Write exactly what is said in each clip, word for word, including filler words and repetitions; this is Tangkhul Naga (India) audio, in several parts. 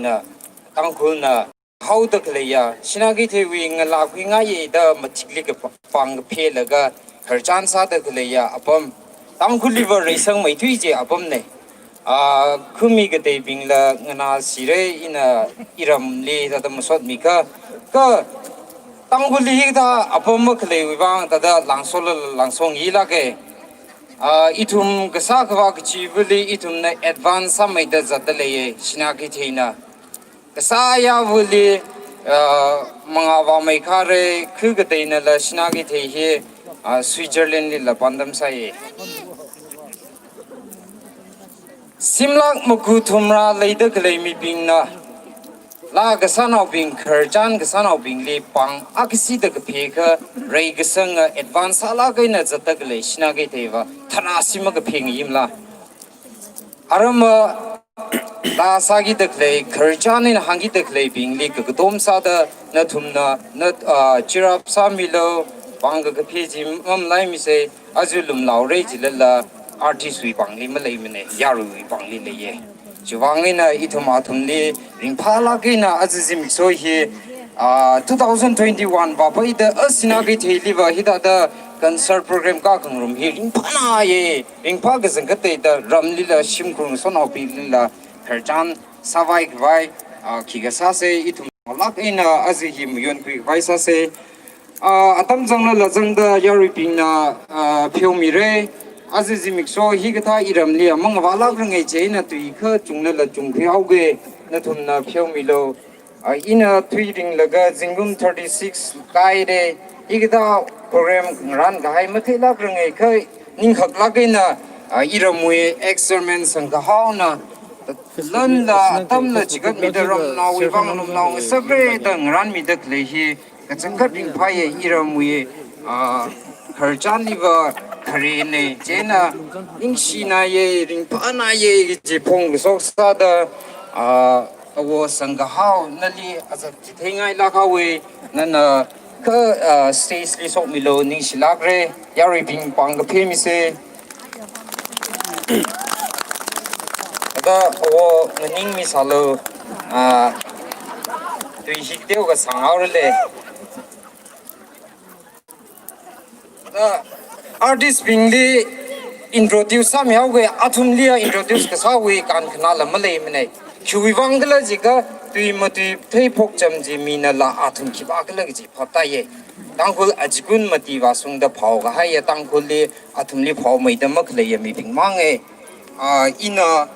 na, Tangkhulna haoda khaleiya, Sinakeitheiwui ngalākhuingaiya da mathikli kapāng kaphelaga khararchan sāda khaleiya apam, Tangkhulliva reisangmeithui kaji apamna. Ah, khumi kateibingla nganāsira, ina iramli thāda masotmikha, kha Tangkhulli hithā apam makhaleiwui vang thāda langshola langshoyilāka. Ah, ithum kasā khavā kachivali ithumna advance sāmeida zatda leiya, Sinakeithei eina. Kasā ayarvali, ah, mangā vāmeikhara, khu kateinala Sinakeithei hi, ah, Switzerland lila pāntam sāya. Shimlāk maku thumrā leida khalei mibingna, laa kasānaobing, khararchan kasānaobingli pāng akashida kaphekha, reikasanga advance sālāk eina zatda khalei Sinakeitheiva tharāsi makaphengayimla. Aramva laa sākida khalei, khararchan eina hāngkida khaleibingli kakatom sāda nathumna, na, ah, cheer up sāmilu, pāng kakaphe chi mamalaimisa, aja lumlaora jilala, artist wui pāngli maleimana, yaruiwui pāngli leiya. Chiwui vang eina ithum athumli ringphālāk eina aja zimiksho hi, ah, two thousand twenty-one vāpaida, ah, Sinakeitheiliva hithāda concert program kakhangarum hi ringphānāya, ringphā kazang kateida ramlila shimkhur ngasotnaobinglila khararchan sāvai khavai, ah, khikha sāsa, ithum lāk eina aja hi mayonkhui khavai sāsa. Ah, atam zanglala zangda yaruibingna, ah, pheomira. Aja zimiksho hikathā iramli amang vālākranga chieina tui kachungnala chungkhuihaoga, nathumna pheomilu. Ah, ina thuiringlaga zingkum thirty-six kāhaira. Hikathā program ngarānkahai matheilākranga kha, ningkhaklāk eina, ah, iramwui ex-chairman Sangkhahaona lanla atamla chigatmida ramnaowui vang lumnao ngasakra da ngarānmida khalei hi kachangkhat ringphāya, iramwui, ah, khararchanliva kharena, chieina ningshināya, ringphānāya kaji phongkashok sāda, ah, Awo Sangkhahao, nali aja chitheingailāk haowa, nana kha, ah, stage li shokmilu, ningshilākra, yaruibing pāng kaphe misa. Thāda awo nganingmisālu, ah, tui hi teokha sanghaorale. Thāda artist bingli introduce sāmihaoga, athumli introduce kasāwui kankhanāla maleimana. Khiwui vang khala jiakha, tui matui theiphok cham chi minala athum khipākhala kaji phaptāya. Tangkhul achikun mati vāshungda phaokahaiya, Tangkhulli athumli phaomeida makhaleiya mibing manga. Ah, ina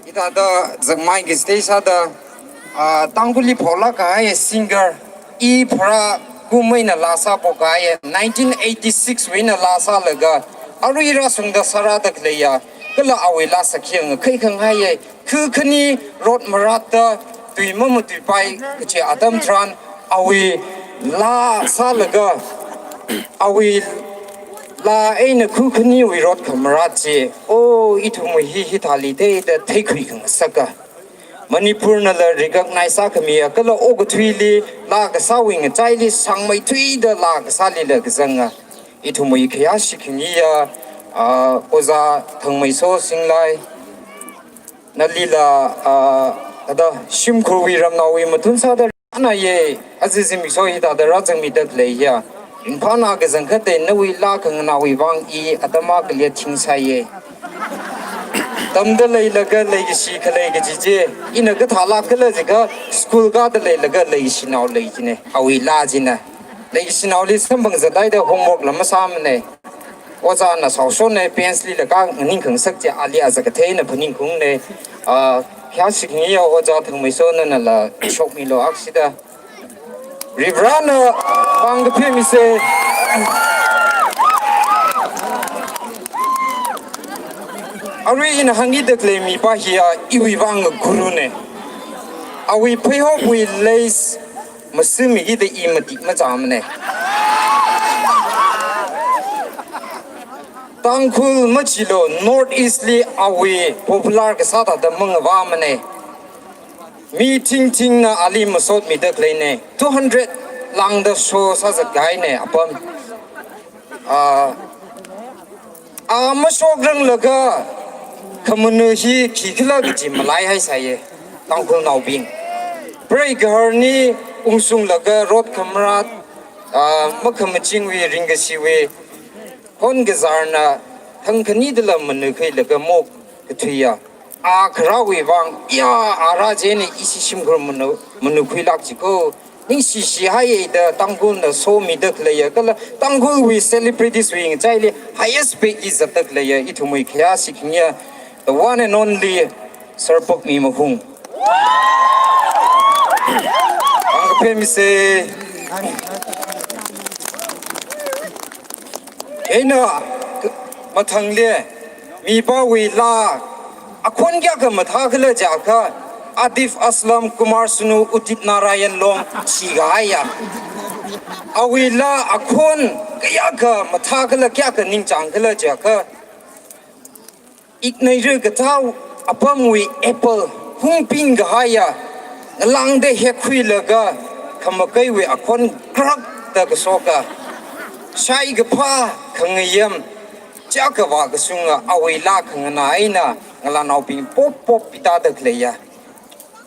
hithāda zakmai kaji sāda, ah, Tangkhulli phaolākkahai singer, I pharā kum eina laa sāphokkahai, nineteen eighty-six wui eina laa sālaga, arui rāshungda sārāda khaleiya, kala awui laa sakhi ngakhai khangai, khu khani rot maratda tui mamatuipai kachi atam tharan, awui laa sālaga, awui laa eina khu khaniwui rot khamarat chi, o, ithumwui hi hithāli theida theikhui khangasaka. Manipurnala recognize sākhamiya, kala okathuili laa kasāwui ngachaili sangmeithuida laa kasālila kazanga. Ithumwui khayāshi khangayiya, ah, Ojā Thangmeiso Singlai, nalila, ah, thāda shimkhurwui ramnaowui mathun sāda nāya, aja zimiksho hithāda rāzangmida khalei hiya, ringphānā kazang khateina nawui laa khanganāwui vang I atam akhali athing sāya. Tamda leilaga leikashi khalei kaji chi, ina kathālākkhala jiakha, school kāda leilaga leikashinao lei jina, awui laa china. Leikashinaoli samphang zathaida homeworkla masāmana. Ojāna shaoshonna, benchli laga nganingkhangasak chi ali aja katheina phaningungna. Ah, khayāshi khangayiya Ojā Thangmeiso, nanala shokmilu akshida. Varivarāna pāng kaphe misa. Arui ina hāngkida khalei mipā hiya iwui vang guruna. Awui pheihopwui lace masāmikida I mati machāmana. Tangkhul machilu North East li awui popular kasā thāda mangavāmana. Mi thingthingna ali masotmida khaleina. Two hundred lāngda show sāzatkahaina apam. Ah, a mashokranglaga khamanu hi khikhala kaji malaihaisāya, Tangkhulnaobing. Preigaharni ungshunglaga rot khamarat, ah, makhamachingwui ringkashiwui khon kazarna thangkhanidala manukhuilaga mok kathuiya. A kharāwui vang, ya, ara jene ishi shimkhur manu, manukhuilak jiko. Ningshishi haiya da Tangkhulna somida khaleiya, kala Tangkhulwui celebrities wui ngachaili highest pay i zatda khaleiya, ithumwui khayāshi khangayi, the one and only Sir Pokmi Mahung. Ang kaphe mise. Eina mathangli mipāwui laa akhon kayākha mathākhala jiakha, Atif Aslam, Kumar Sanu, Udit Narayan Long shikahaiya. Awui laa akhon kayākha mathākhala, kayākha ningchāngkhala jiakha, Ignaira kathā apamwui apple hungping kahaiya, ngalāngda hekkhuilaga khamakaiwui akhon krakta kashoka, shaikaphā khangayam, chiyākha vākashunga awui laa khanganā eina ngalānaobing pop pop pitāda khaleiya.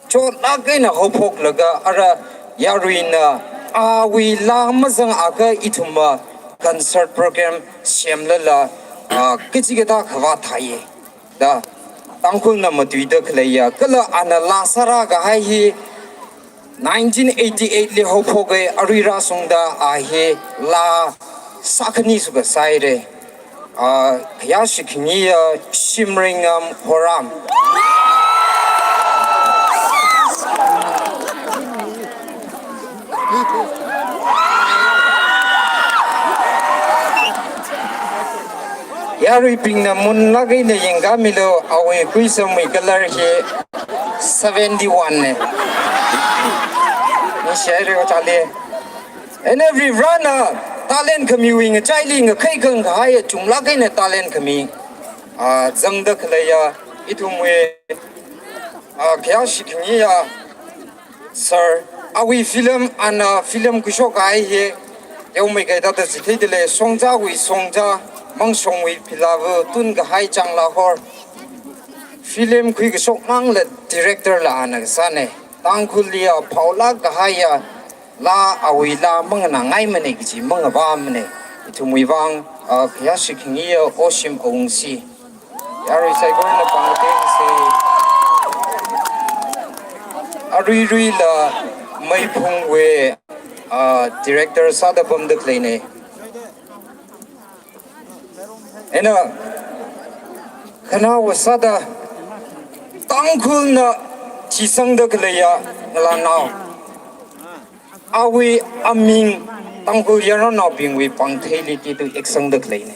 Chotlāk eina haophoklaga ara yaruina awui laa mazangakha ithumva concert program semlala, ah, kachikathā khavā thāya da Tangkhulna matuida khaleiya. Kala ana laa sārākahai hi nineteen eighty-eight li haophoka, arui rāshungda a hi laa sākhani sukasāhaira. Ah, khayāshi khangayi, ah, Shimreingam Horam. Yaruibingna munlāk eina yangkamilu, awui khuisamwui colour hi seventy-one na. Ningshihaira ojāli. Ina Varivarana talent khamiwui ngachaili ngakhai kang kahai chunglāk eina talent khami, ah, zangda khaleiya ithumwui, ah, khayāshi khangayi, ah, Sir, awui film, ana film khuishok kahai hi, teomeikha hithāda chitheida lei, Shongzawui Shongza, Mangshongwui Philavu, Tunkahai Changlahor. Film khuikashok mangla director la ana kasāna. Tangkhulli a phaolāk kahaiya laa, awui laa manganāngaimana kaji mangavāmana. Ithumwui vang, ah, khayāshi khangayi, ah, Oshim Awungshi. Yarui saikorana pāngtengsa. Aruiruila Meiphungwui, ah, director sāda pamda khaleina. Ina khanaowa sāda Tangkhulna chisangda khaleiya ngalānao, awui aming Tangkhul yaronnaobingwui pāngtheili titu eksangda khaleina.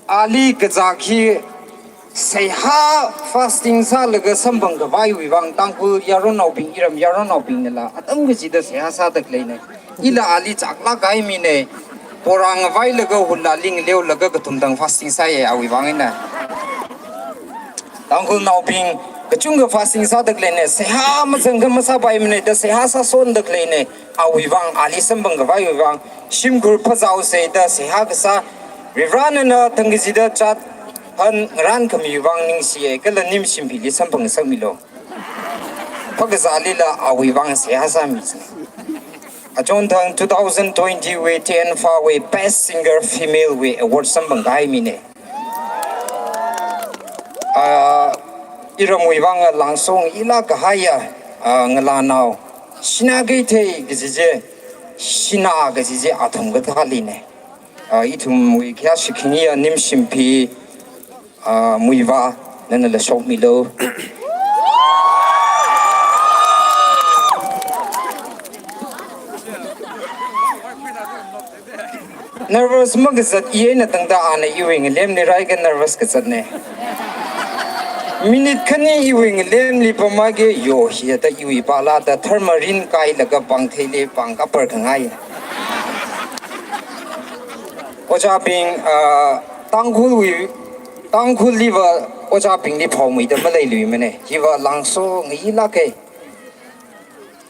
Ali kazā khi seihā fasting sālaga samphang khavaiwui vang Tangkhul yaronnaobing, iram yaronnaobingnala atam kachida seihā sāda khaleina. Ila ali chaklāk kahai mina. Pora ngavailaga hunla ali ngaleolaga kathum thang fasting sāya awui vang eina. Tangkhulnaobing kachungkha fasting sāda khaleina, seihā mazangkha masāpaimana da seihā sāsonda khaleina. Awui vang, ali samphang khavaiwui vang, shimkhur phāzāosa da seihā kasā, Varivaranana thangkachida chat han ngarankhamiwui vang ningshiya, kala Nimshimphili samphang ngasakmilu. Phākazālila awui vang seihā sāmisa. Achonthang two thousand twenty wui T N F A wui Best Singer Female wui award samphang kahai mina. Ah, iramwui vang langshong ilāk kahaiya, ah, ngalānao Shina Keithei kaji chi, Shina kaji chi athum kathālina. Ah, ithumwui khayāshi khangayi Nimshimphi, ah, Muivah, nanala shokmilu. Nervous makazat, i eina tangda ana iwui ngalemli rāakha nervous kazatna. Minute khani iwui ngalemli pamhaokha, yo, hithāda iwui pāla da tharmarin kailaga pāngtheili pāng kapar khangai. Ojābing, ah, Tangkhulwui, Tangkhulliva ojābingli phaomeida maleiluimana. Hiva langshong ilāka.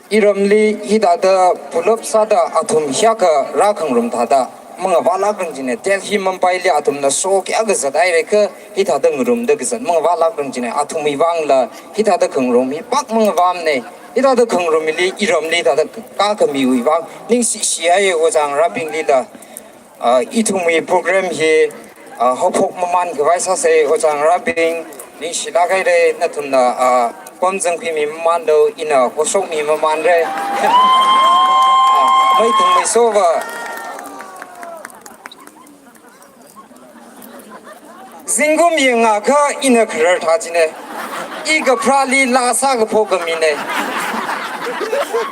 Iramli hithāda pull up sāda athum hiyākha rākhangarum thāda, mangavālākrang jine. Delhi, Mumbai li athumna show kayākha zathaira kha, hithāda ngarumda kazat mangavālākrang jine. Athumwui vangla hithāda khangarum hi pak mangavāmane. Hithāda khangarum hili iramli thāda kakhamiwui vang ningshi shihaiye ojā ngarābinglila. Ah, ithumwui program hi, ah, haophok mamānkhavai sāsa ojā ngarābing. Ningshilāk haira, nathumna, ah, pamzangkhuimi mamānlu, ina hoshokmi mamānra. Ah, maithangmeisova. Zingkum yangakha ina kharar thā jine. I kapharāli laa sākaphok khamine.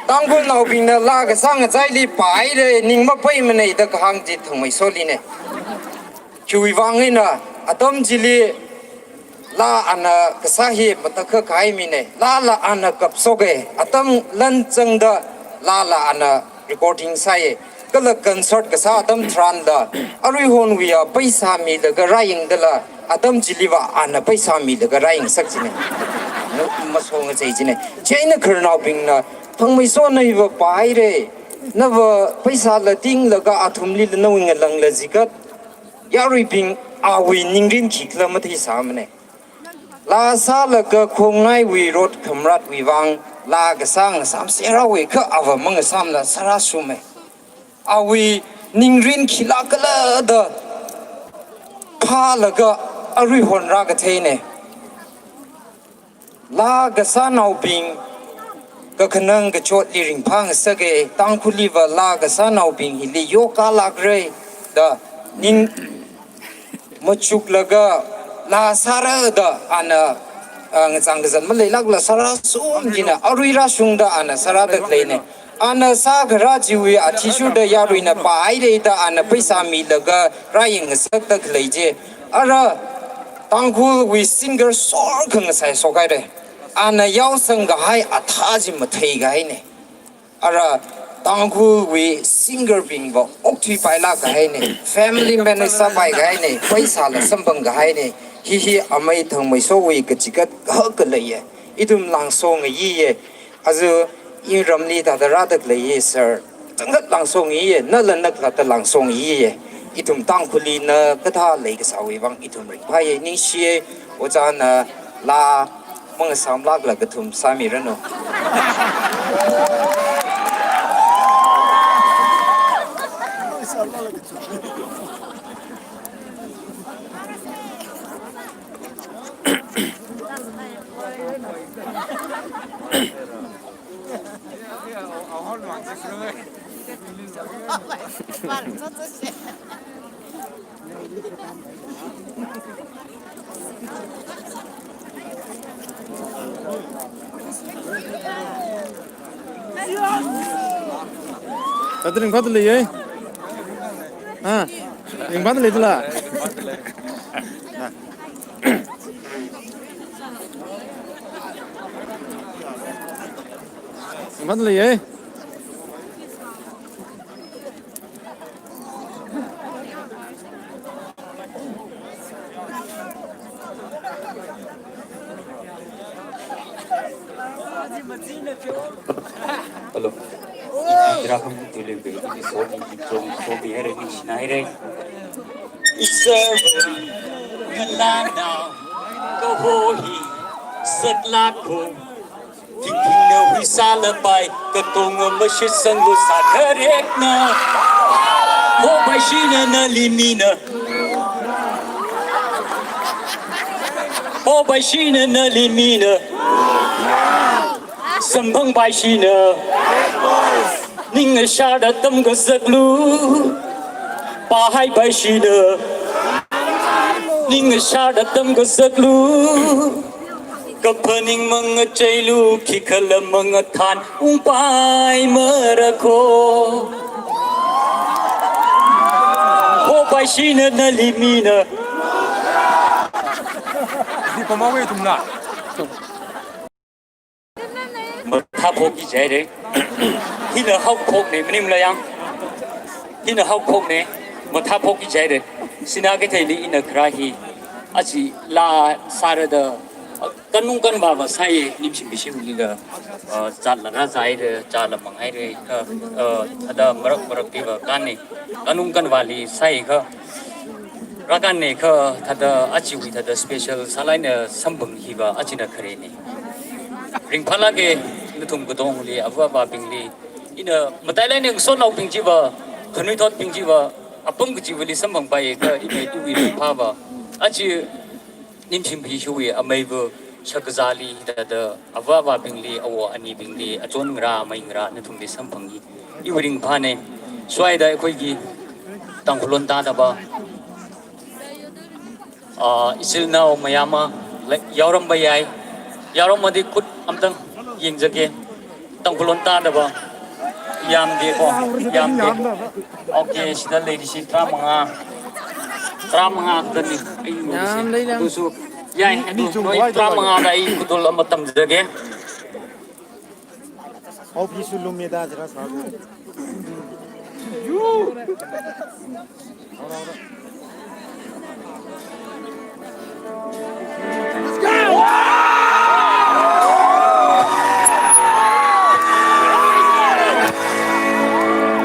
Tangkhulnaobingna laa kasā ngachaili pāhaira, ning mapeimana da kahāng chi thangmeisoline. Chiwui vang eina atam chili laa ana kasā hi matakhak kahaimine. Laala ana kapshoka. Atam lan zangda laala ana recording sāya. Kala concert kasā atam tharanla, aruihonwuiya paisa milaga rāyangdala, atam chiliva ana paisa milaga rāyangsak jine. Ma-, masongachei jine. Chieina khararnaobingna, thangmeisona hiva pāhaira, nava paisala tinglaga athumlila nawui ngalāngla jikat, yaruibing awui ningrin khikhala matheisāmane. Laa sālaga khongnaiwui rot khamratwui vang laa kasā ngasāmserhaowa kha ava mangasāmla sārāshuma. Awui ningrin khilākkhala da phālaga aruihon rākatheine. Laa kasānaobing kakhanang kachotli ringphāngasaka, Tangkhulliva laa kasānaobing hili yokalākra da ning machuklaga laa sāra da ana, ah, ngachang kazat maleilākla sārāshung jine, arui rāshungda ana sārāda khaleine. Ana sākharā chiwui athishurda yaruina pāhaira da ana paisa milaga rāyangngasakda khalei chi. Ara Tangkhulwui singer sorkhangasai shokhaira. Ana yaosang kahai athā chi mathei kahaine. Ara Tangkhulwui singer bingva okthuipailāk kahaine, family man sāpai kahaine, paisala samphang kahaine. Hi hi amei Thangmeisowui kachikat kahak kaleiye. Ithum langsong ngayiye. Aja iramli thāda rāda khaleiye, sir. Changkhat langsong ngayiye, nala nakhalatta langsong ngayiye. Ithum Tangkhulli na kathā leikasāwui vang ithum ringphāye, ningshiye, ojāna laa mangasāmlākla kathum sāmiranu. Kadaring phat leiye. Ha, ring phat lei tula. Ha. Ring phat leiye. Hello. Drakham tuli be, tuli so ni, so, so bi hai re, ni sina hai re. Isar ngalānao kaho hi saklākho. Thingthingna huisālapai, katonga mashitsanglu sākharekna. Popaishina nali mina. Popaishina nali mina. Samphangpaishina. Ning ashārda tamkazaklu. Pāhaipaishina. Ning ashārda tamkazaklu. Kaphaning mangacheilu, khikhala mangathan ungpai marakho. Popaishina nali mina. Di pamawe tumna. Mathāphok ki jai re. Hina haophokne, maningla yang. Hina haophokne, mathāphok ki jai re. Sina katheili ina kharā hi. Achi laa sārada Kanung kanvāva sāi, Nimshim Bishimlila, ah, zatla rāzāhaira, zatla manghaira, kha, ah, thāda marak marakliva kānna, kanung kanvāli sāi kha, rākānna kha, thāda ajawui thāda special sālāk eina samphang hiva ajana kharena. Ringphālāka, nathum katongli, ava avābingli, ina matailāk eina ngasotnaobing chiva, khanuithotbing chiva, apam kachivali samphangpai kha, ina iwui ringphāva, aja Nimshim Bishuwui ameiva shakazāli, thāda ava avābingli, awo anibingli, achon ngarā amei ngarā nathumli samphang hi iwui ringphāna. Shuida ꯑꯩꯈꯣꯏꯒꯤ ꯇꯥꯡꯈꯨꯜꯂꯣꯟ ꯇꯥꯗꯕ, ꯑꯥ, ꯏꯆꯤꯜ ꯏꯅꯥꯎ ꯃꯌꯥꯝ ꯑꯃ ꯂꯩ, ꯌꯥꯎꯔꯝꯕ ꯌꯥꯏ꯫ ꯌꯥꯎꯔꯝꯃꯗꯤ ꯈꯨꯠ ꯑꯝꯇꯪ ꯌꯦꯡꯖꯒꯦ꯫ ꯇꯥꯡꯈꯨꯜꯂꯣꯟ ꯇꯥꯗꯕ ꯌꯥꯝꯗꯦꯀꯣ? ꯌꯥꯝꯗꯦ꯫ Okay, ꯁꯤꯗ ꯂꯩꯔꯤꯁꯤ ꯇꯔꯥꯃꯉꯥ, ꯇꯔꯥꯃꯉꯥ ꯈꯛꯇꯅꯤ ꯑꯩ ꯎꯔꯤꯁꯦ꯫ ꯌꯥꯝ ꯂꯩ, ꯌꯥꯝ꯫ ꯑꯗꯨꯁꯨ ꯌꯥꯏ, ꯑꯗꯨ ꯅꯣꯏ ꯇꯔꯥꯃꯉꯥꯗ ꯑꯩ ꯈꯨꯗꯣꯜ ꯑꯃ ꯇꯝꯖꯒꯦ꯫ ꯍꯥꯎ, ꯐꯤꯁꯨ ꯂꯨꯝꯃꯦꯗ, ꯖꯔꯥ ꯁꯥꯕ꯫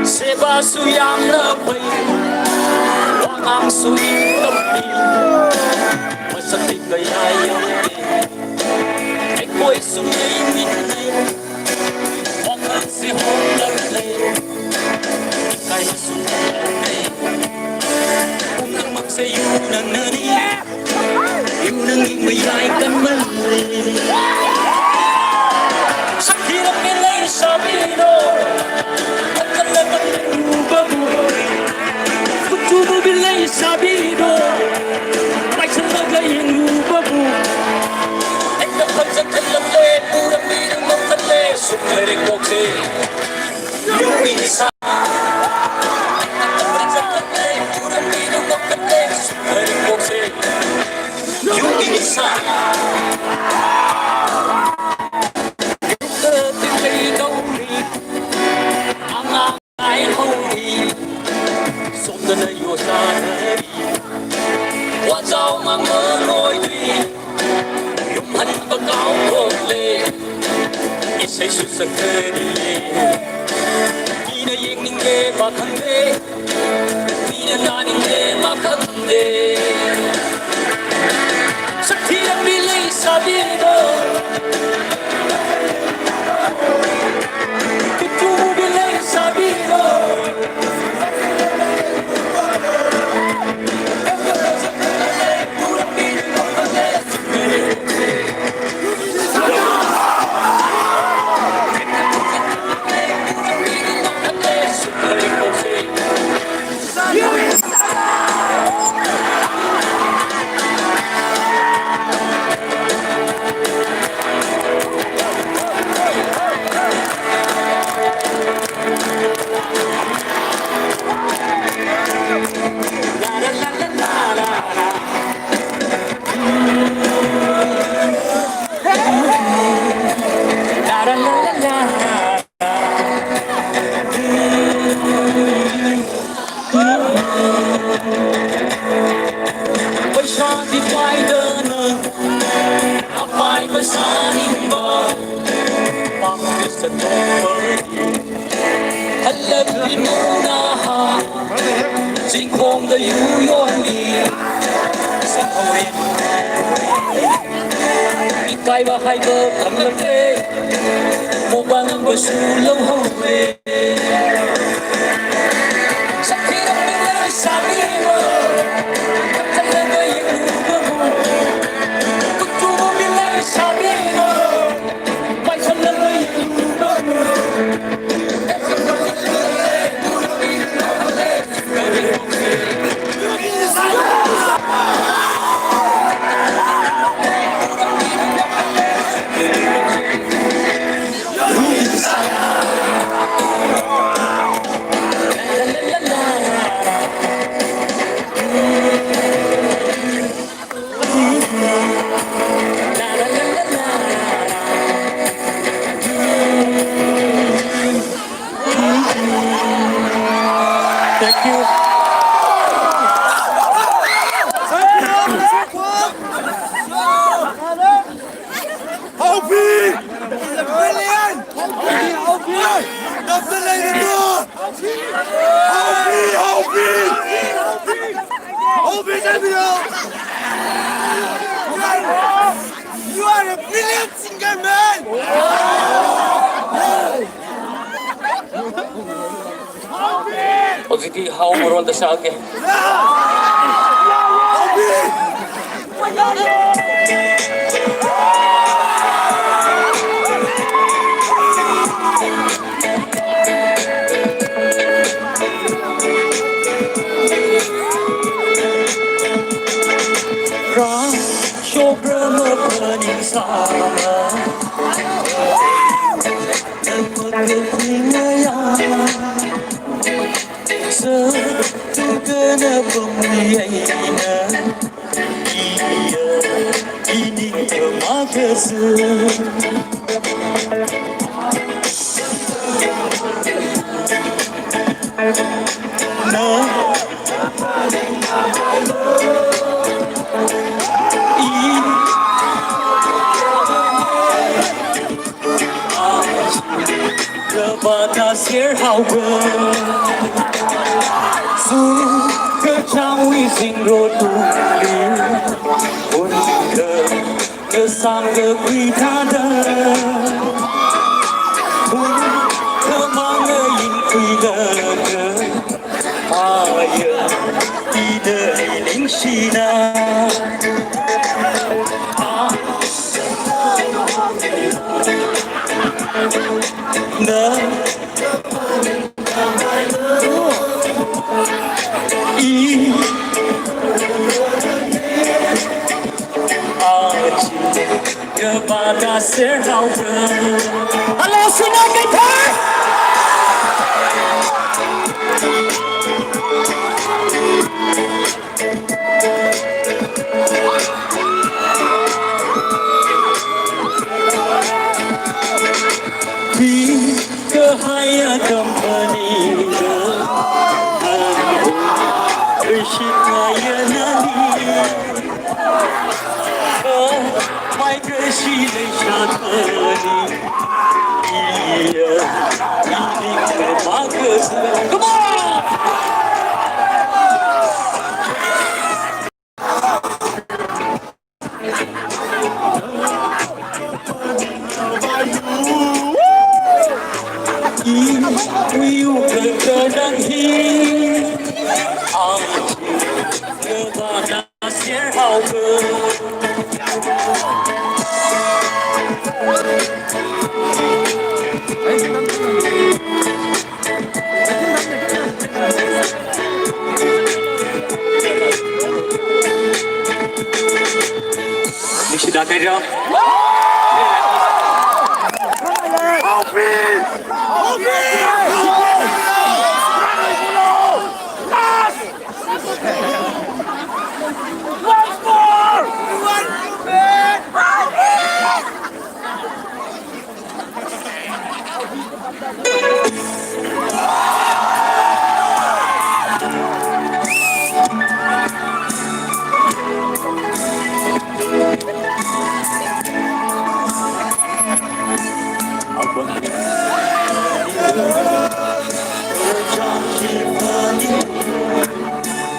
ꯁꯦꯕꯥꯁꯨ ꯌꯥꯝꯅ ꯐꯩ, ꯋꯥꯉꯥꯡꯁꯨ ꯏꯪ ꯇꯞꯄꯤ, ꯃꯁꯛꯇꯤ ꯀꯌꯥ ꯌꯥꯝꯗꯦ꯫ ꯑꯩꯈꯣꯏꯁꯨ ꯂꯩꯃꯤꯟꯅꯩ, ꯋꯥꯈꯜꯁꯦ ꯍꯣꯡꯂꯛꯂꯦ, ꯏꯀꯥꯏꯕꯁꯨ ꯍꯣꯡꯂꯛꯂꯦ꯫ ꯄꯨꯝꯅꯃꯛꯁꯦ ꯌꯨ ꯅꯪꯅꯅꯤ, ꯌꯨ ꯅꯪꯒꯤ ꯃꯌꯥꯏ ꯀꯟꯃꯜꯂꯦ꯫ ꯁꯛꯊꯤꯔꯝꯃꯤ ꯂꯩꯁꯥꯕꯤꯗꯣ, ꯐꯠꯇꯅ ꯀꯟꯅ ꯎꯕꯕꯨ, ꯀꯨꯆꯨ ꯃꯨꯕꯤ ꯂꯩꯁꯥꯕꯤꯗꯣ, ꯄꯥꯏꯁꯜꯂꯒ ꯌꯦꯡꯂꯨꯕꯕꯨ, ꯑꯩꯅ ꯐꯖꯈꯠꯂꯝꯂꯦ, ꯄꯨꯔꯝꯃꯤꯅ ꯉꯝꯈꯠꯂꯦ, ꯁꯨꯝ ꯂꯩꯔꯦ ꯀꯣꯛꯁꯦ꯫ ꯌꯨꯝꯒꯤ ꯏꯁꯥ꯫ ꯑꯩꯅ ꯐꯖꯈꯠꯂꯦ, ꯄꯨꯔꯝꯃꯤꯅ ꯉꯝꯈꯠꯂꯦ, ꯁꯨꯝ ꯂꯩꯔꯦ ꯀꯣꯛꯁꯦ꯫ ꯌꯨꯝꯒꯤ ꯏꯁꯥ꯫ ꯌꯨꯝꯗ ꯇꯤꯟ ꯂꯩ ꯇꯧꯔꯤ꯫ ꯑꯉꯥꯡ ꯍꯥꯏꯍꯧꯔꯤ, ꯁꯣꯝꯗꯅ ꯌꯣꯠ ꯆꯥꯅꯔꯤ, ꯋꯥꯖꯥꯎ ꯉꯥꯡꯕ ꯂꯣꯏꯗ꯭ꯔꯤ, ꯌꯨꯝ ꯍꯟꯕ ꯀꯥꯎꯊꯣꯛꯂꯦ, ꯏꯁꯩꯁꯨ ꯁꯛꯊꯔꯤꯌꯦ꯫ ꯃꯤꯅ ꯌꯦꯡꯅꯤꯡꯗꯦ ꯃꯥ ꯈꯪꯗꯦ, ꯃꯤꯅ ꯇꯥꯅꯤꯡꯗꯦ ꯃꯥ ꯈꯪꯗꯦ꯫ ꯁꯛꯊꯤꯔꯝꯃꯤ ꯂꯩꯁꯥꯕꯤꯗꯣ꯫ ꯄꯩꯁꯥꯗꯤ ꯄꯥꯏꯗꯅ ꯑꯄꯥꯏꯕ ꯁꯥꯅꯤꯡꯕ ꯄꯥꯝꯕ ꯆꯠꯊꯣꯛꯄ꯫ ꯍꯜꯂꯛꯂꯤ ꯃꯧ ꯅꯍꯥ ꯆꯤꯡꯈꯣꯡꯗ ꯌꯨ ꯌꯣꯜꯂꯤ꯫ ꯏꯀꯥꯏꯕ ꯍꯥꯏꯕ ꯈꯪꯂꯛꯇꯦ, ꯃꯣꯕꯥꯏꯜ ꯅꯝꯕꯔꯁꯨ ꯂꯧꯍꯧꯔꯦ꯫ Haopi, haopi! Haopi, haopi! Haopi, haopi! You are a brilliant singer, man! Hojiki hao maron da shake. Ra shokra maphaningsa. Nang makathingaya. Sa tukana pamuyayina. Iya, ini kemakasa. Na. I. Kavāda serhaoga. Su kachangwui zingrotli. Hun ka, kasang kakhui thāda. Hun kamang ngayinkhuilaga. Aya, ina ningshina. Na. I. Achi. Kavāda serhaoga. Hello, Sina guitar! Pi kahai atam phaningda. Rishit ngayā nani. Mai kashi leishat ani. Iya, ini kemakasa. Come on! Iwui uk kakhanang hi. Ang kavāda serhaoga. Ningshida kaira. Once more! We want you back!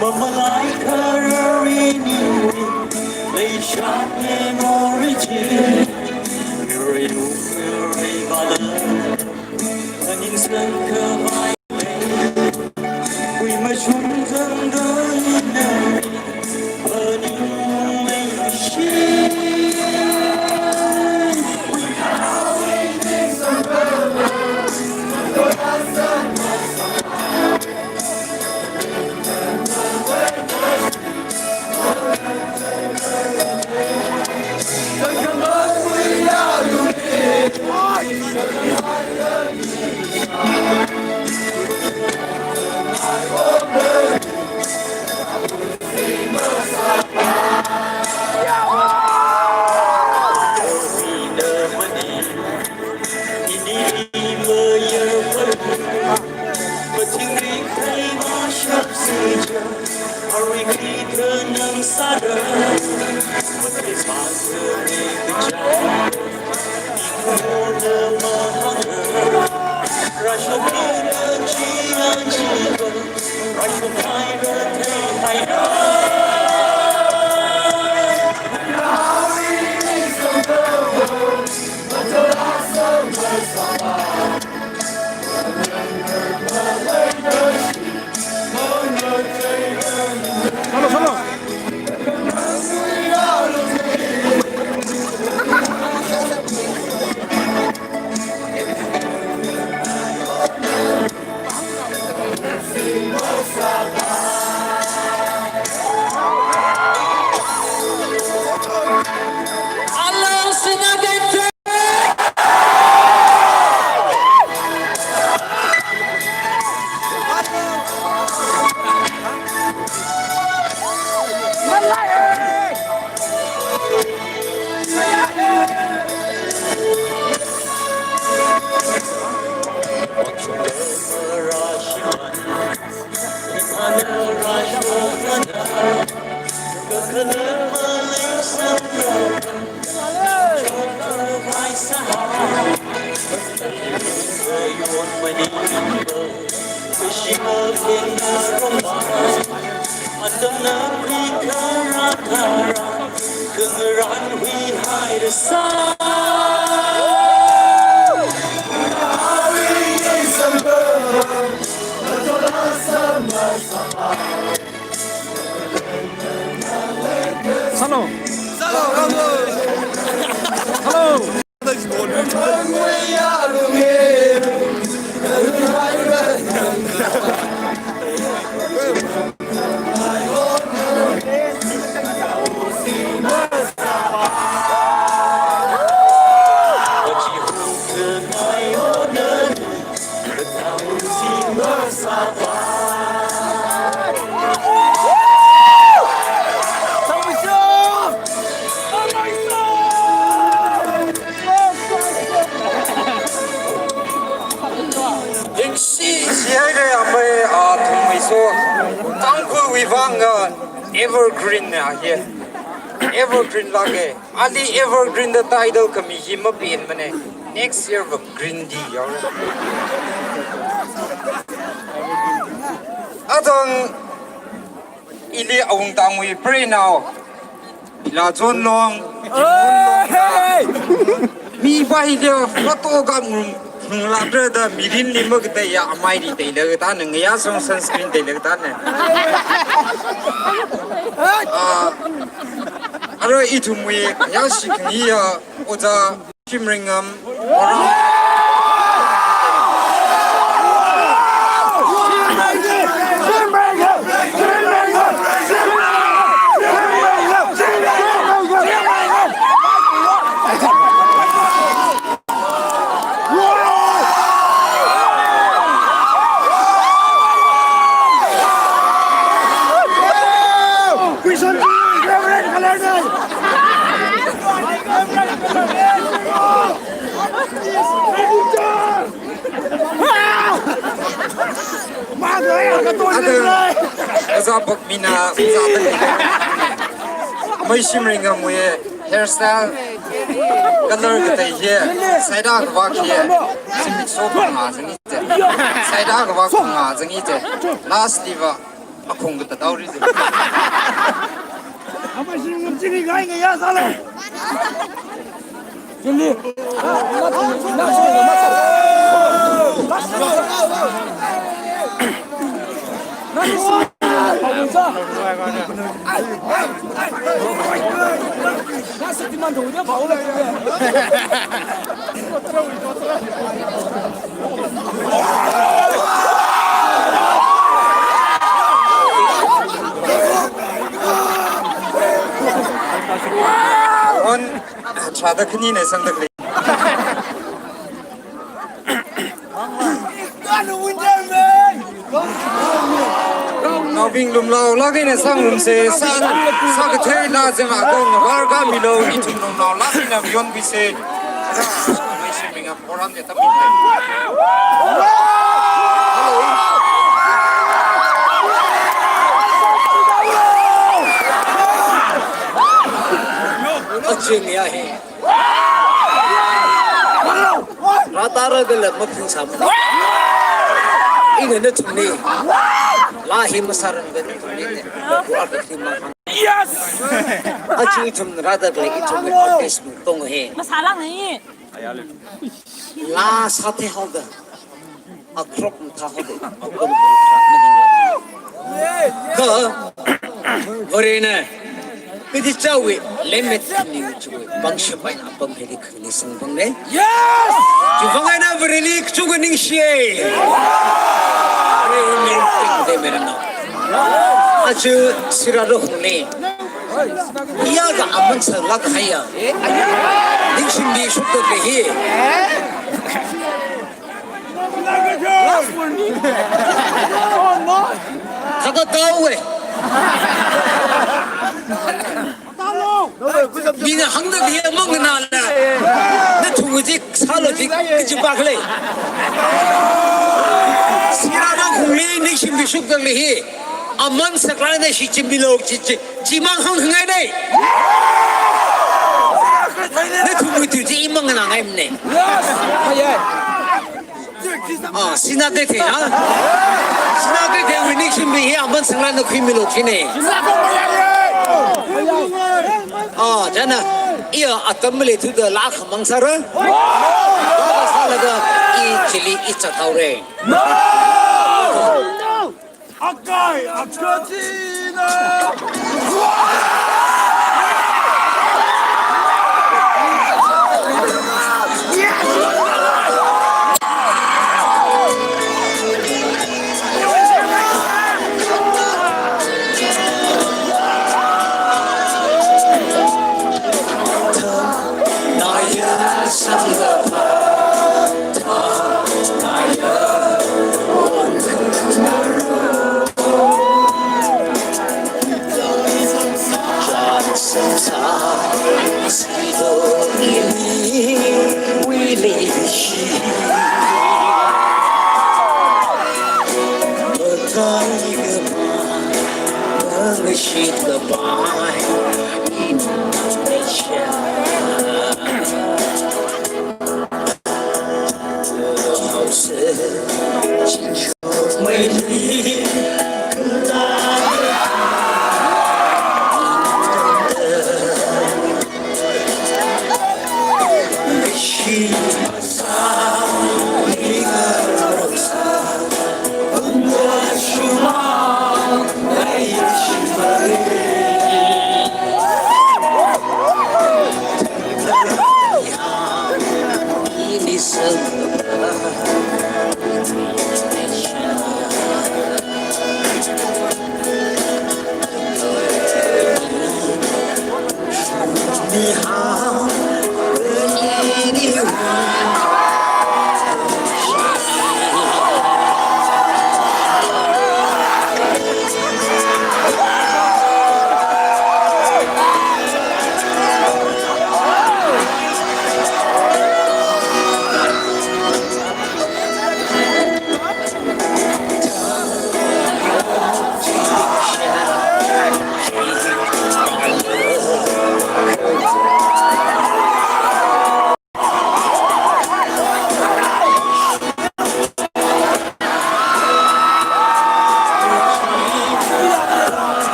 Mamalai kararini, leishat memory chi. Miri, miri bala. Aning sangkhavai. Ui mashun zangda ina. Aning mei shi. Hello. Hello. Ningshi, shihaira amei, ah, thumwui so. Tangkhulwui vang, ah, evergreen na, yeah. Evergreen lāka. Ali evergreen da title khami hi mapenmana. Next year va green di yaora. Atang ili awungtangwui preinao. Ila John Long. Hey! Mi pa hi dia photo kap ngung, ngunglākra da mirinli makateiya amei ri teilāka da na ngayā song sunscreen teilāka da na. Ah, arui ithumwui yāshi khangayi ya Ojā Shimreingam. Ata, ojā Pokmina, ojā Pokmina. Amei Shimreingam wui hairstyle, color katei hi, saida kavak hi, zimiksho phangā zangi je. Saida kavak phangā zangi je. Last li va, akhong katathaora je. Amei Shimreingam chili ngai ngayā sālo. On, chada khani ne sangdak le. Naobing lumlaolāk eina sangrumsa, sā, sākatheila zanga kong var kamilu, ithum lumlaolāk eina yonbisa. Amei Shimreingam horan de tamite. Aching ya he. Rātara kala maphu sam. Ina nathumli laa hi masāranga nathumli ne. Yes! Aja ithum rāda khalei ithumwui Baptist mungtong hi. Masālāng ni. Laa sātheihaoda, akrok mathāhaoda, akrok mathāhaoda. Kha Varena, kadi chawui lemmet ning chiwui pangshap eina apam hili khani singpang ne. Yes! Chiwui vang eina Vareli kachungkha ningshiye. Amen. Aja Sirara Hungli. Iya ka aman sālāk haiya. Ningshim bishop to ke hi. Thāda taowe. Mina hāngda hi amanganāla. Nathumwui chi sālo chi, chi pakle. Sirara Hungli ningshim bishop to le hi. Aman sālāk eina shichinmilo chi, chi, chimang hāngngai ne. Nathumwui tu chi imanganāngai ne. Ah, Sinakeithei, ha? Sinakeitheiwui ningshim bi hi aman sālāk eina khuimilo chi ne. Ah, chāna, iya atam maleithuda laa khamang sāra. Laa sālaga i chili i zathaore. Akai, akachina!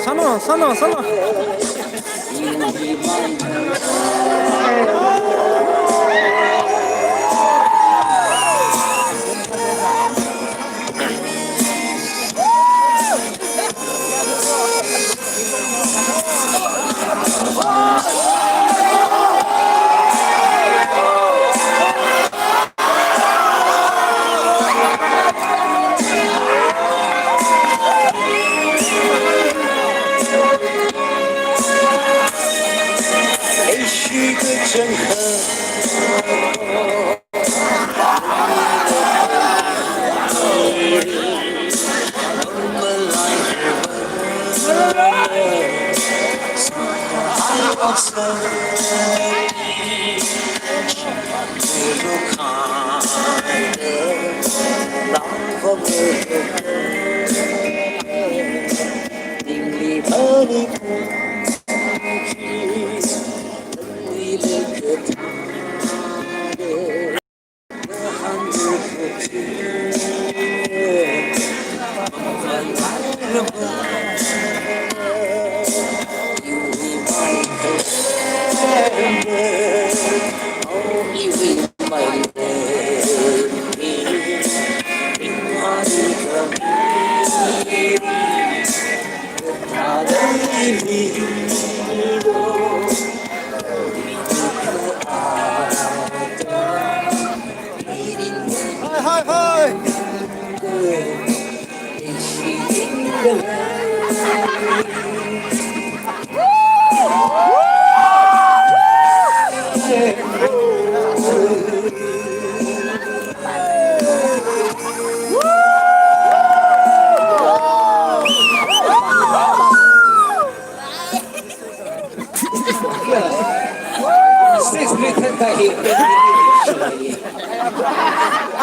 Sālu, sālu, sālu.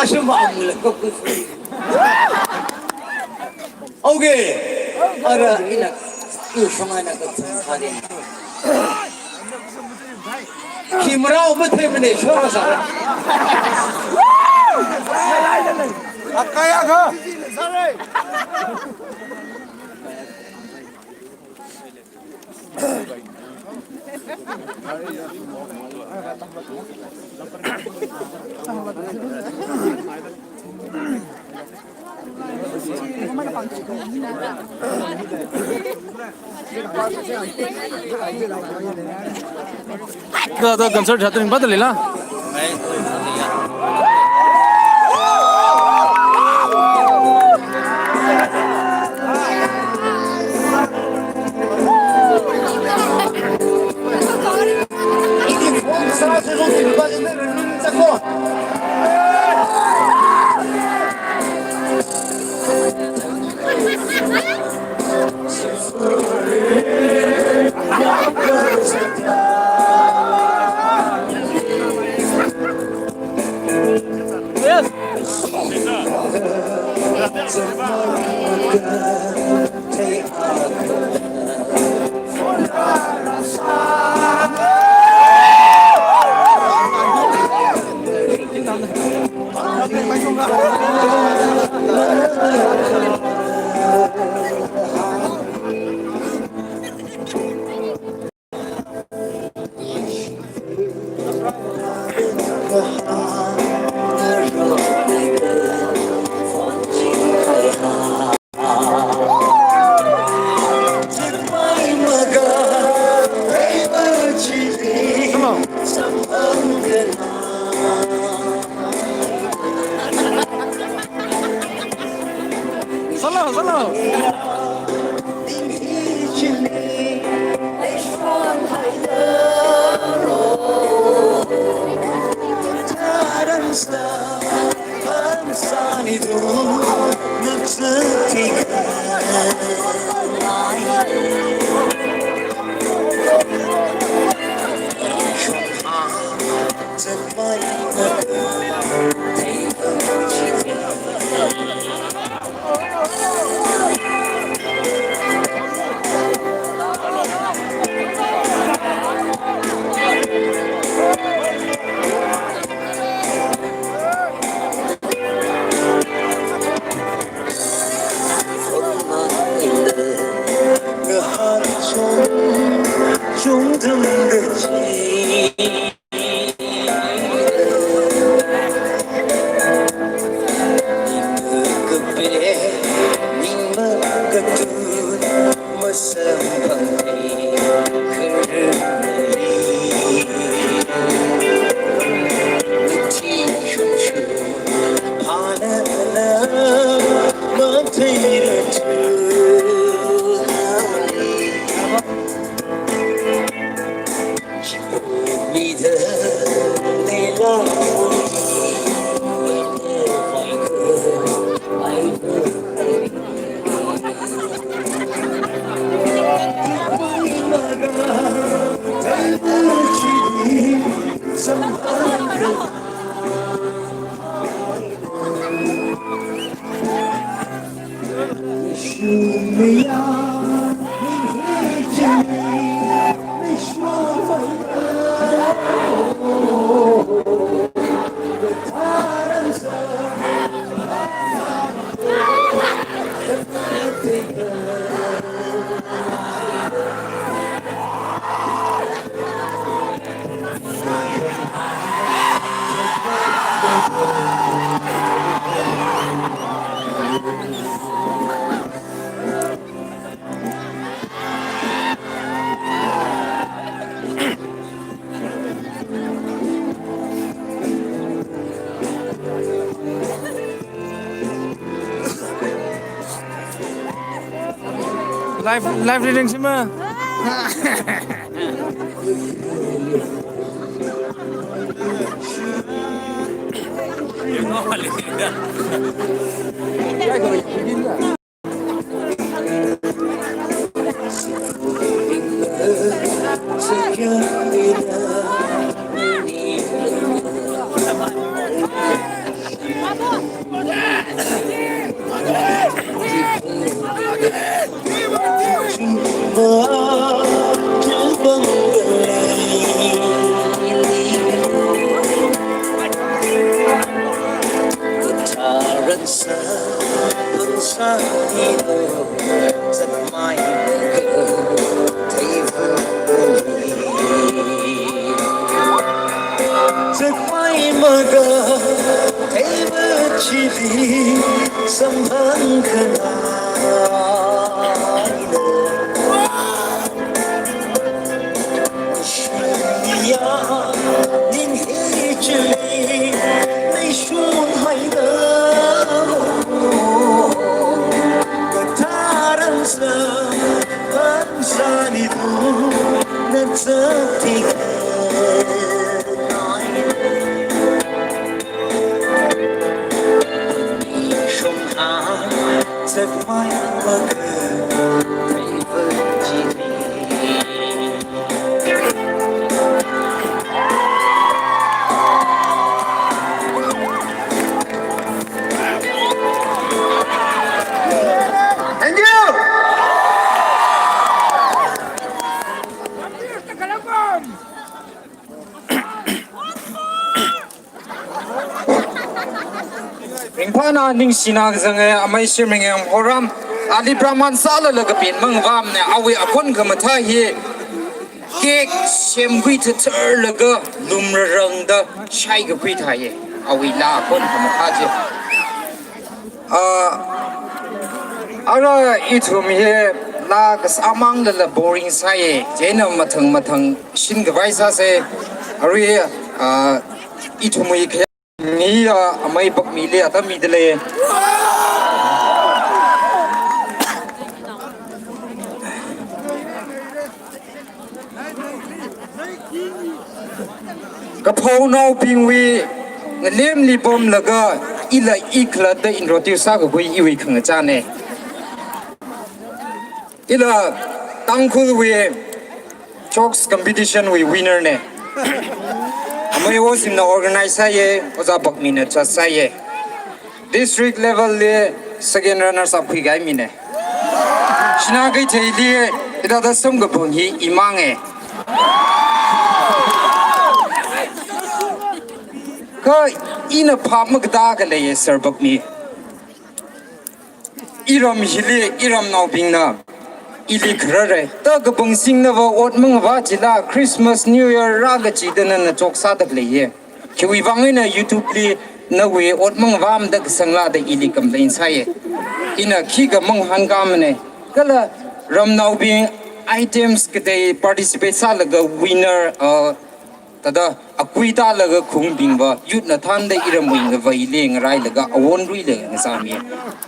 Ashuma amula kokos. Okay. Ara ina, ina shongana katsang kare. Kimrao mathemane shora sa. Akaya ka. Ka, ka concert hatu ning ba ta lila. Solo, solo. Live, live reading sima. Thank you. Ringphāna ningshina kazang e, amei Shirmingem Horam. Ali Brahman sālala kapin mangvamne, awui akon khamathā hi cake semkhui thatharlaga lumrarangda shaikakhui thāye. Awui laa akon khamathā chi. Ah, ara ithum hi laa kasāmanglala boring sāye. Chieina mathang mathang shinkhavai sāse. Arui, ah, ithumwui khayākmi, ah, amei Bakmili atam mida lei. Kaphaonaobingwui ngalemli pamlaga ila i khalatta introduce sākakhui iwui khangachāne. Ila Tangkhulwui jokes competition wui winner ne. Amei Osimna organize sāye, Ojā Bakmina judge sāye. District level li second runners up khuikahai mine. Shanao Keitheili hithāda samkaphang hi imange. Kha ina phap makatā khalei Sir Bakmi. Iram hili, iramnaobingna ili kharare. Ta kapungsingnava ot mangavā chila Christmas, New Year rākachida nana jokes sāda khaleiye. Khiwui vang eina YouTube li nawui ot mangavā mada kasangla da ili complain sāye. Ina khikha mangahānkāmane. Kala ramnaobing items katei participate sālaga winner, uh, thāda akui tālaga khaungbingva, youth na thānda iramwui ngavaili ngarailaga awonruili ngazāmi.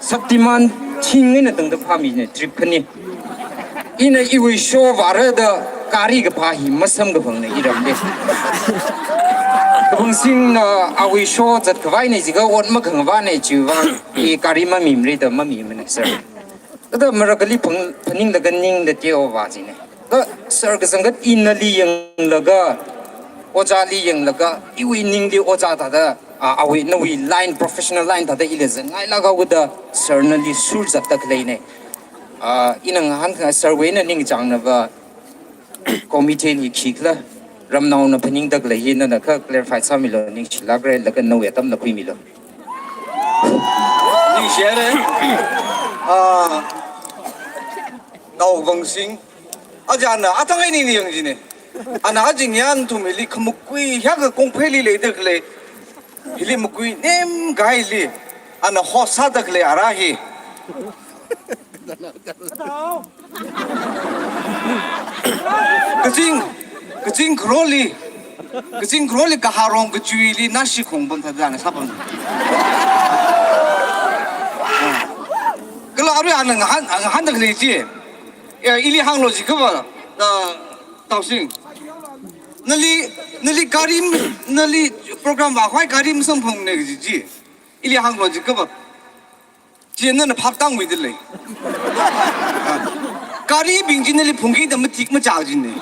Shaktiman thing eina tangda phāmine, trip khani. Ina iwui show vāra da gari kaphā hi masamkaphangne iramli. Kapungsingna awui show zatkhavai ne jiakha ot makhangavāne chiwui vang, i gari mamimara da mamimane, sir. Thāda marakhali phang-, phaninglaga ningda teovā jine. Kha sir kazangkhat ina nali yanglaga, ojāli yanglaga, iwui ningli ojā thāda, ah, awui nawui line, professional line thāda ili zangngailāk haoda, sir nali surzatda khaleine. Ah, ina ngahānkha sir wui eina ningchāngnava, committee li khikhala, ramnaona phaningda khalei hi nana kha clarify sāmilu, ningshilākre, laga nawui atamna khuimilu. Ningshire. Ah, Naovangsing. Ajana, atang ai nini yang jine. Ana ajing yan thumili khamakui, hiyākha kongpheili leida khalei. Hili makui nemkahaili. Ana host sāda khalei ara hi. Kazing, kazing kharoli, kazing kharoli kaharong kachuili nashi khong pam thāda na sāpam. Kala arui ana ngahān, ngahānda khalei chi. Ya, ili hānglo jiakhava, ah, Taosing. Nali, nali gari, nali program vākhavai gari masamphangne kaji chi. Ili hānglo jiakhava. Chi nana phaptāngmida lei. Garibing chi nali phungkida matik machā jine.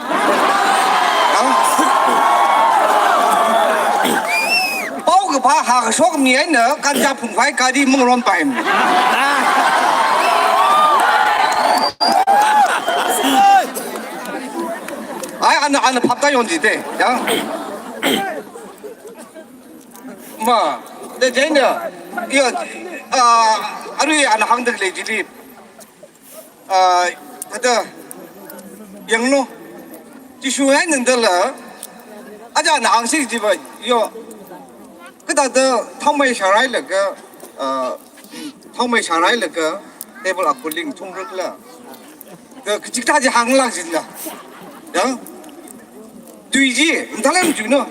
Pao kaphā hākashok mi eina ganja phungkhavai gari mangaronpaimane. Ai, ana, ana phaptā yon jite, ya. Ma, de jai na, ya, Ah, arui ana hāngda khalei chili, ah, thāda yanglu. Chi shuingai nandala, aja ana hāngsi jiva, yo. Kathāda thaomei shārailaga, ah, thaomei shārailaga, table akhuling thumrukla. Ka, kachikathā chi hānglāk jila. Ya. Tui chi, mathālāk machuno.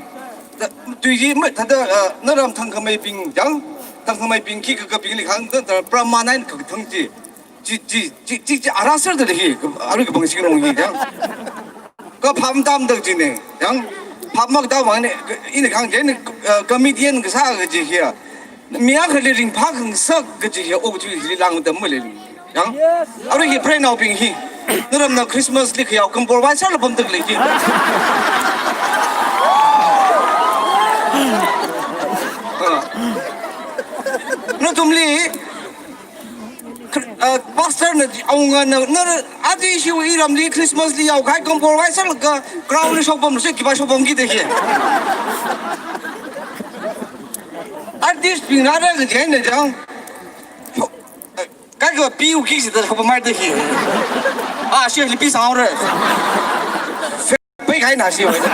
Ta, tui chi, ma, thāda, ah, naram thangkhameibing, yang, thangkhameibing khikha kabingli hāng, ta, ta, Brahman eina kakathang chi. Chi, chi, chi, chi, chi, arā sāda lei hi, ka, arui kapang shingrong hi, yang. Kaphā matamda kajina, yang. Phā makatamang ne, ka, ina kahāng chi ne, ah, comedian kasā kaji hi. Mi akhali ringphākhangasak kaji hi, o kaji hi lāngda malei. Yang, arui hi preinaobing hi. Naramna Christmas li khayao compromise sāla pamda khalei hi. Ah. Nathumli, ah, pastor na, awungana, na, aja ishiwui ramli Christmas li yaokahai compromise sālaga ground li shokpamsi, khipā shokpamki da hi. Artist bing rāra kaji ne, yang. Kaikha piu kisi da shokpamhaida hi. Ah, shili pi sāhaora. Pei kahaina shi wai da.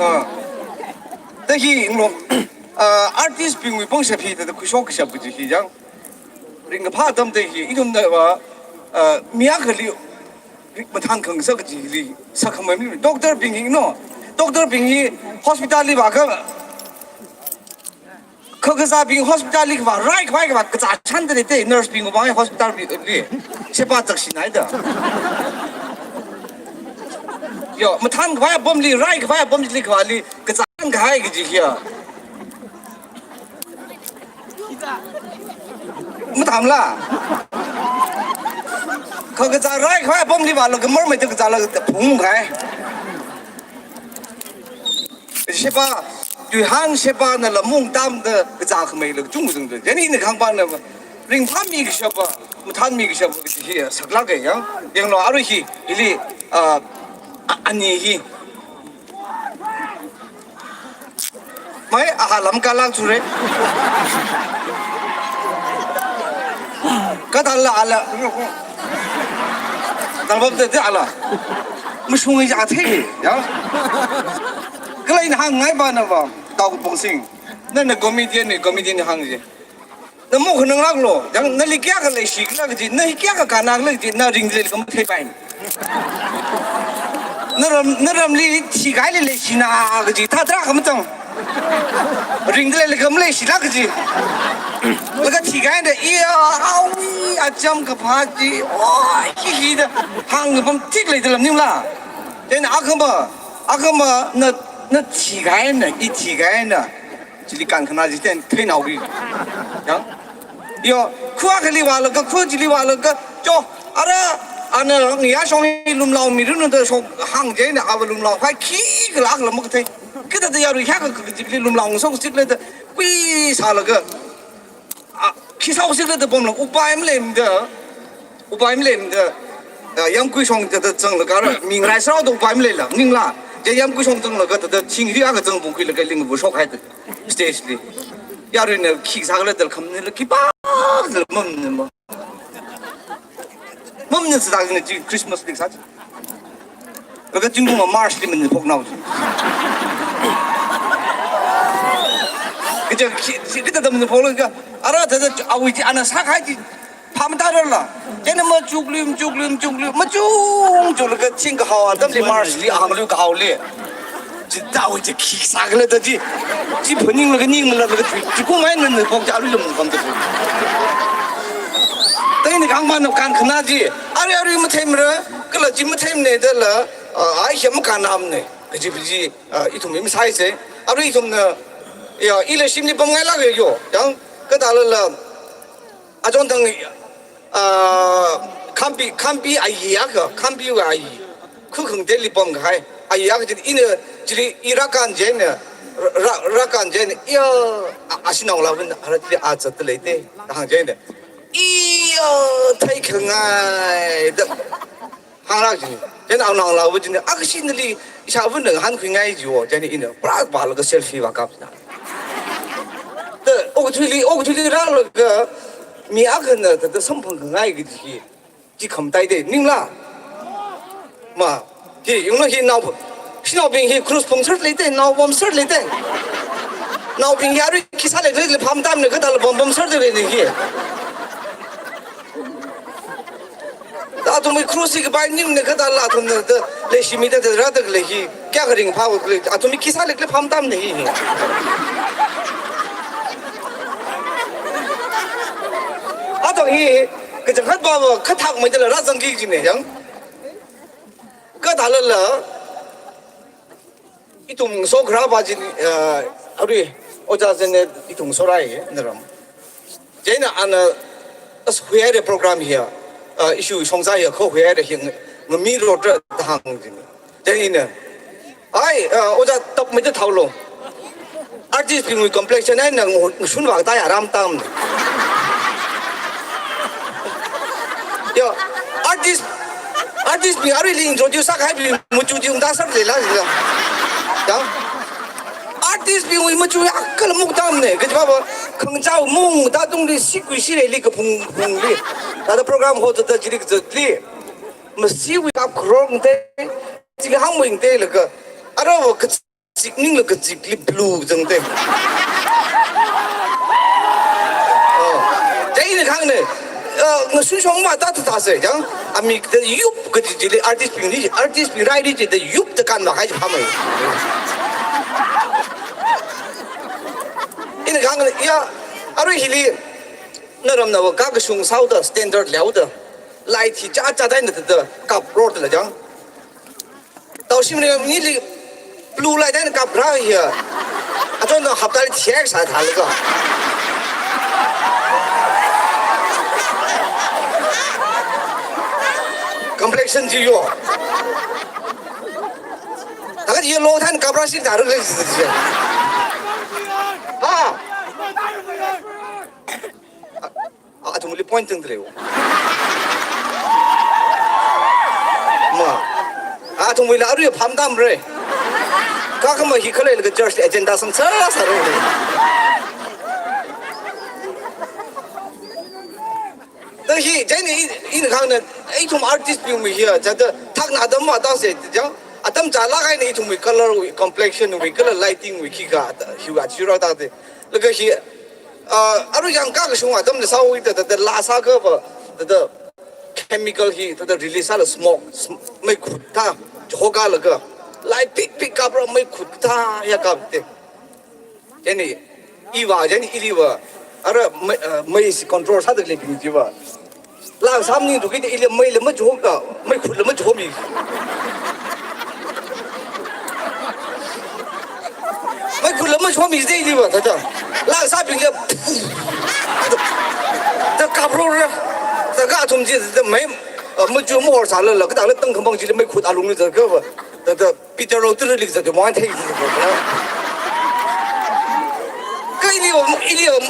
Ah. Da hi nglo, ah, artist bingwui pangshap hi da khuishok kashap kaji hi yang. Ringkaphā atam da hi, ithumna va, ah, mi akhali mathānkhangasak kajili sākhamei mi. Doctor bing hi no. Doctor bing hi hospital li vākha, khakazābing hospital li kavā, rai khavai kavā, kazā chānda leite, nurse bing vāngai hospital li, li. Shepa zakshinaida. Yo, mathānkhavai apamli, rai khavai apamli kavāli, kazā chānkahai kaji hiya. Mathāmala. Khakazā rai khavai apamli vālaga marmeida kazālaga phungkahai. Shepa, tuihān shepanala maungtamda kazākhamei la kachungkha zangda. Chieina ina kahāng pana va, ringphāmi kashapa, mathānmi kashapa kaji hi saklāka yang. Yanglu arui hi, hili, ah, a-, ani hi. Mai, aha lam kalak chure. Kathāla ala. Tangbap te te ala. Mashungi ja the, ya. Kala ina hāngngai pana va, Tao Pongsing. Nana comedian ne, comedian ne hāng je. Na mukhananglāklo, yang nali kayākha leishikhala kaji, na hi kayākha kannakhala kaji, na ringda leilakha matheipai. Naram, naramli thikahaili leishina kaji, thāda khamatang. Ringda leilakha maleishila kaji. Laga thikahaina, iya, awi, acham kaphā chi, oi, hi hi da, hāngpam thik leida lam maningla. Then akhama, akhama, na, na thikahaina, i thikahaina. Chili kankhana jiten theinaoki. Ya. Yo, kha akhali vālaga, kha chili vālaga, cho, ara, ana, ngiya shong hi lumlaomiranu da shong hāng jina, ava lumlaopai khikhala khala makathei. Kathāda yarui hiyākha kajili lumlaoshok sikle da, pi sālaga. Ah, khi sāshok sikle da pamla, upai maleimada. Upai maleimada, ah, yamkui shong da, da zanglaga ra, mi ngarai sāhaoda upai maleila, maningla. Ja yamkui shong zanglaga, da, da, thing hi akha zangpung khuilaga lingva shokhaida. Stage li. Yaruina khi sākhala da khamnila, khipākhala mamnima. Mamni sāda kajina chi Christmas li sā chi. Laga zingkum March li maningphoknao chi. Kaja khi, khi kathāda maningphokla ka. Ara thāda awui chi ana sākahai chi. Phā matararla. Chieina machukli, machukli, machukli, machung, chunglaga thing kahao atamli March li ahānglu kahaoli. Chithāwui chi khi sākhala da chi. Chi phaninglaga ningmalaga chi. Chikumai nana phok chi arui lumkham da. Taini kangmana kankhana chi. Arui arui matheimara. Kala chi matheimana dala. Ah, ai hiyam kanamna. Kaji kaji, ah, ithum mi masai se. Arui ithumna. Ya, ila shimli pamngailāka yo. Yang, kathālala. Achon thang, ah, khampi, khampi ayi akha, khampiwui ayi. Khukhang teli pamkahai. Ayi akha chili ina, chili i rākān jina, rā, rākān jina, iya, a, ashinao lavun, ara chili a zatda leite, hāng jina. Iya, theikhangai, da. Hānglāk jina. Chieina anao lavun jina, akha shinali, ishāvun ngahānkhuingai jiwo, chieina ina, prak vālaga selfie vākap jina. okathuili, okathuili rālaga mi akhana thāda samphang khangai kaji hi, chi khamataite, ningla? Ma, hi, yungna hi nao, shanaobing hi cruise pamser leite, nao pamser leite. Naobing hi arui khi sālei leilei phāmatamne, kathāla pam pamser leilei hi. Da athumwui cruise hi kapai nimne, kathāla athumna da leishimida da rāda khalei hi, kayākha ringphālei, athumwui khi sālei leilei phāmatamne hi. Athang hi, kachangkhat pava, khathak maidala rāzangki kajine, yang. Kathālala, ithum sokharā pa chi, uh, arui, Ojā Janet ithum sorai, naram. Chieina ana, as huihaire program hi, uh, issue shongza hi, kho huihaire hi, ng-, ngami rotra thang jini. Chieina, ai, uh, Ojā tap maida thaolo. Artist bingwui complexion eina ngu-, ngushun vak tai aram tam. Yo, artist, artist bing aruili introduce sākahai bing machu chi ungda sāp leila jila. Ya. Artist bingwui machu ya kala muk tamne, kaji pava, khangachā mung, thāda tungli sikui sireili kaphung, phungli. Thāda program hoda chili kazatli. Masiwui kap kharong te, chi hāngwing te laga. Arava ka- chik ningla kachikli blue zangte. Oh. Chieina khangne, uh, ngashun shong ma ta ta ta se, yang, amik da yup kaji chili artist bingli, artist bing raili chi da yup da kan ma kai phamai. Ina khangne, ya, arui hili, naramna va kakashung sāhaoda, standard leoda, light hi cha cha daina da, da, kap road la jang. Taushimli mili blue light eina kaprā ya. Aton no haptali thiak sā thālaga. Complexion chi yo. Thākha yellow thān kaprā si thāra le. Ha. A, athumli point tangdalei. Ma. Athumwuila arui phāmatamre. Kakhama hi khalei laga church agenda sāsā sāra. Da hi, chieina i, ina khangne, ithum artist bingwui hi, chithāda thakna atam ma ta se, chang, atam chālak eina ithumwui color wui, complexion wui, color lighting wui, khikha, da, hiwui achiura ta de. Laga hi, ah, arui yang kakashung atamli sāhaoda, da, da, da, laa sākha va, da, da, chemical hi, da, da, release sāla smoke, sm-, meikhut thā, chihokha laga, light pik pik kaprā meikhut thā ya kapte. Chieina, iva, chieina iliva, ara mei, ah, mei si control sādaleibing chiva. Laa sāmaningda kida ili meila machoka, meikhutla machomi. Meikhutla machomi de iliva, thāda. Laa sābingla, da kaprora, da ka athum chi, da mei, ah, machu mahor sālala, kathāla tangkhamang chili meikhut alungli zatkha va, da, da, Peter lo turu lik zat mo thei. Ka ili om, ili om.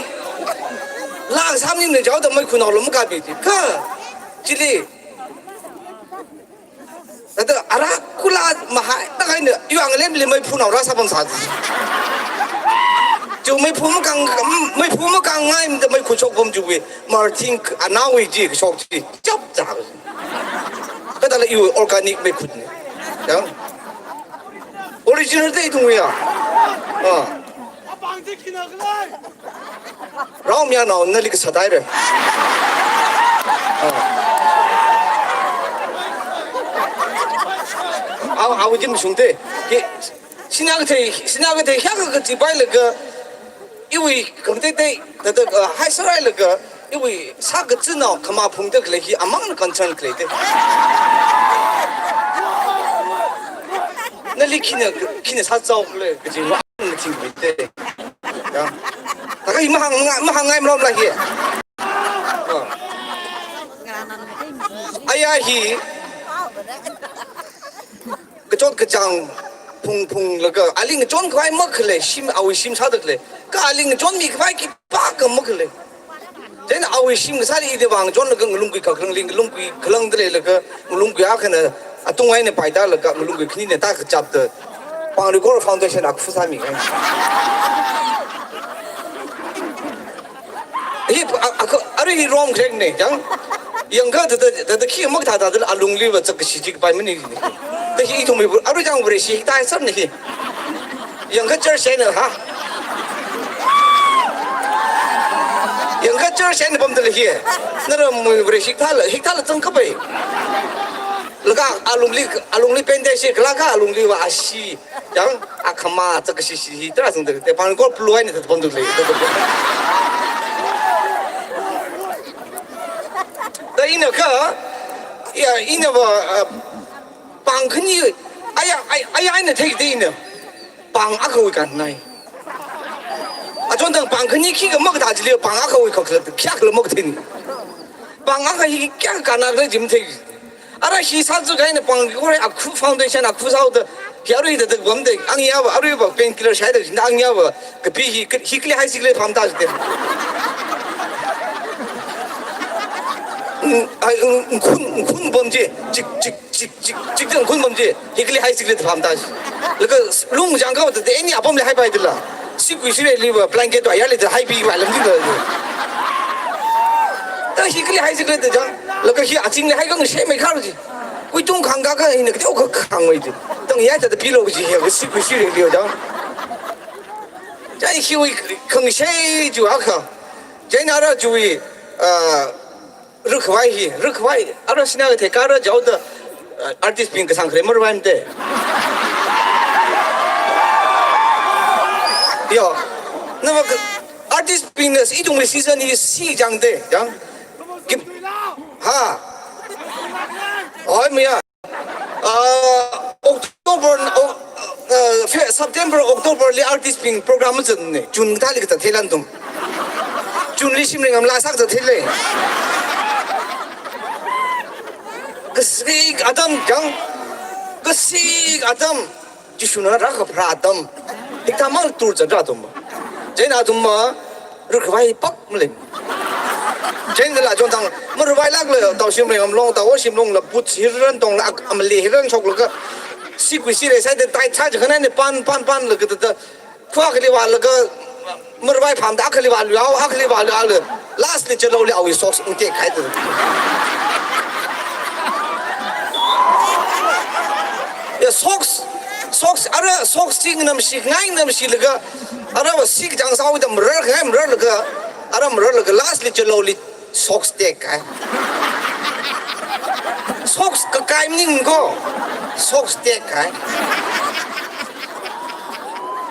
Laa sāmaningna jaoda meikhut naolo makapi chi. Ka, chili. Thāda ara kula mahai, thākha ina, yuang lemli meiphu naora sāpam sā. Chu meiphu makang, meiphu makangngaimada meikhut shokpam chiwui, Martin anaowui chi, shok chi, chap chap. Kathāla iwui organic meikhutne. Ya. Original te ithumwui ya. Ah. Rao miya nao nali kasā taire. Ah. Au, au jim shungte. Ke, sina kathei, sina kathei, hia ka kachi pai laga, iwui, kamte te, ta, ta, ah, hai sarai laga, iwui, sā kachi nao, kama phungte khalei hi, amang na concern khalei te. Nali khina, khina sāchao khalei, kachi ma, na thing khalei te. Ya. Thākha i mahāng, mahāngngai malom la hi. Ah. Aya hi. Kachot kachāng phung phung laga, aling chon khavai makhalei, shim awui shim sāda khalei. Ka aling chonmi khavai khipākha makhalei. Then awui shim kasāli ili vang chonlaga ngalungkui kakhalangli, ngalungkui khalangda leilaga, ngalungkui akhana atung eina paida laga, ngalungkui khanina ta kachapta. Pangri Kor Foundation akhu sāmi khan. Hi, a, a, a, arui hi wrong track ne, chang. Yangkha thāda, thāda khi makathā thāda alungli va chak kashi chi kapai mani. Da hi ithum hi, arui chang Vareshi hi tai sar ne hi. Yangkha church eina, ha? Yangkha church eina pamda lei hi. Nara mui Vareshi thāla, hi thāla chang kapai. Laga alungli, alungli pente shi, laga alungli va ashi. Chang, akhama chak kashi shi hi tarā sangda, te pāng ko plu eina thāda pamda lei. Da ina kha, ya, ina va, ah, pāng khani, aya, aya, aya ina thei da ina. Pāng akhawui kannai. Achon thang pāng khani khikha makathā chili pāng akhawui khak khala, kayākhala makathei ni. Pāng akha hi kayākha kannā khala chi mathei. Ara hi sāzuk eina pāng kore akhu foundation akhu sāhaoda, hi arui da da bamda, angyāva, aruiva painkiller shaida, angyāva, kapi hi, hi kali hai sikle pamda jite. Mm, ai, mm, nkhun, nkhun pam chi, chik, chik, chik, chik, chik, nkhun pam chi, hi kali hai sikle pamda ji. Laga lung jang kha da, da, any apam le haipai dila. Sikui sireli va blanket va yale da haipi va lam dila. Da hi kali hai sikle da jang. Laga hi achingli hai kang shemei khar ji. Kuitung khangkā kha ina kateo kha khangwui ji. Tang yai thāda pilo ji hi, sikui sireli va jang. Chai hiwui khangshei ju akha. Chai nara jui, ah, rukhavai hi, rukhavai. Ara sina thei kara jaoda, ah, artist bing kasang khare marvai mate. Yo, nama ka, artist bingna ithumwui season hi si jangde, jang. Kim, ha. Oi, maya. Ah, October, o-, ah, Fe-, September, October li artist bing program zan ne, June kathāli kathā theilan tum. June li shim ringam la sak zat theile. Kasik atam jang, kasik atam, Jishuna rākapharā atam, hikathā mang tur zatra atam. Chieina atam ma, rukhavai pak malei. Chieina la chon thang, marvai lak le, tao shim ringam long, tao shim long la, but hiran tong la, ak-, amale hiran shok laga, sikui sire sai de tai cha jikana ne pan, pan, pan laga da, da. Khuwa akhali vālaga, marvai phamda akhali vālu yao, akhali vālu yao le. Last li chalo le awui socks ungte khai da. Ya socks, socks, ara socks ching namshi, ngai namshi laga, ara va sik jang sao da marar, ngai marar laga, ara marar laga, last li chalo li socks tek hai. Socks kakai maning ko. Socks tek hai.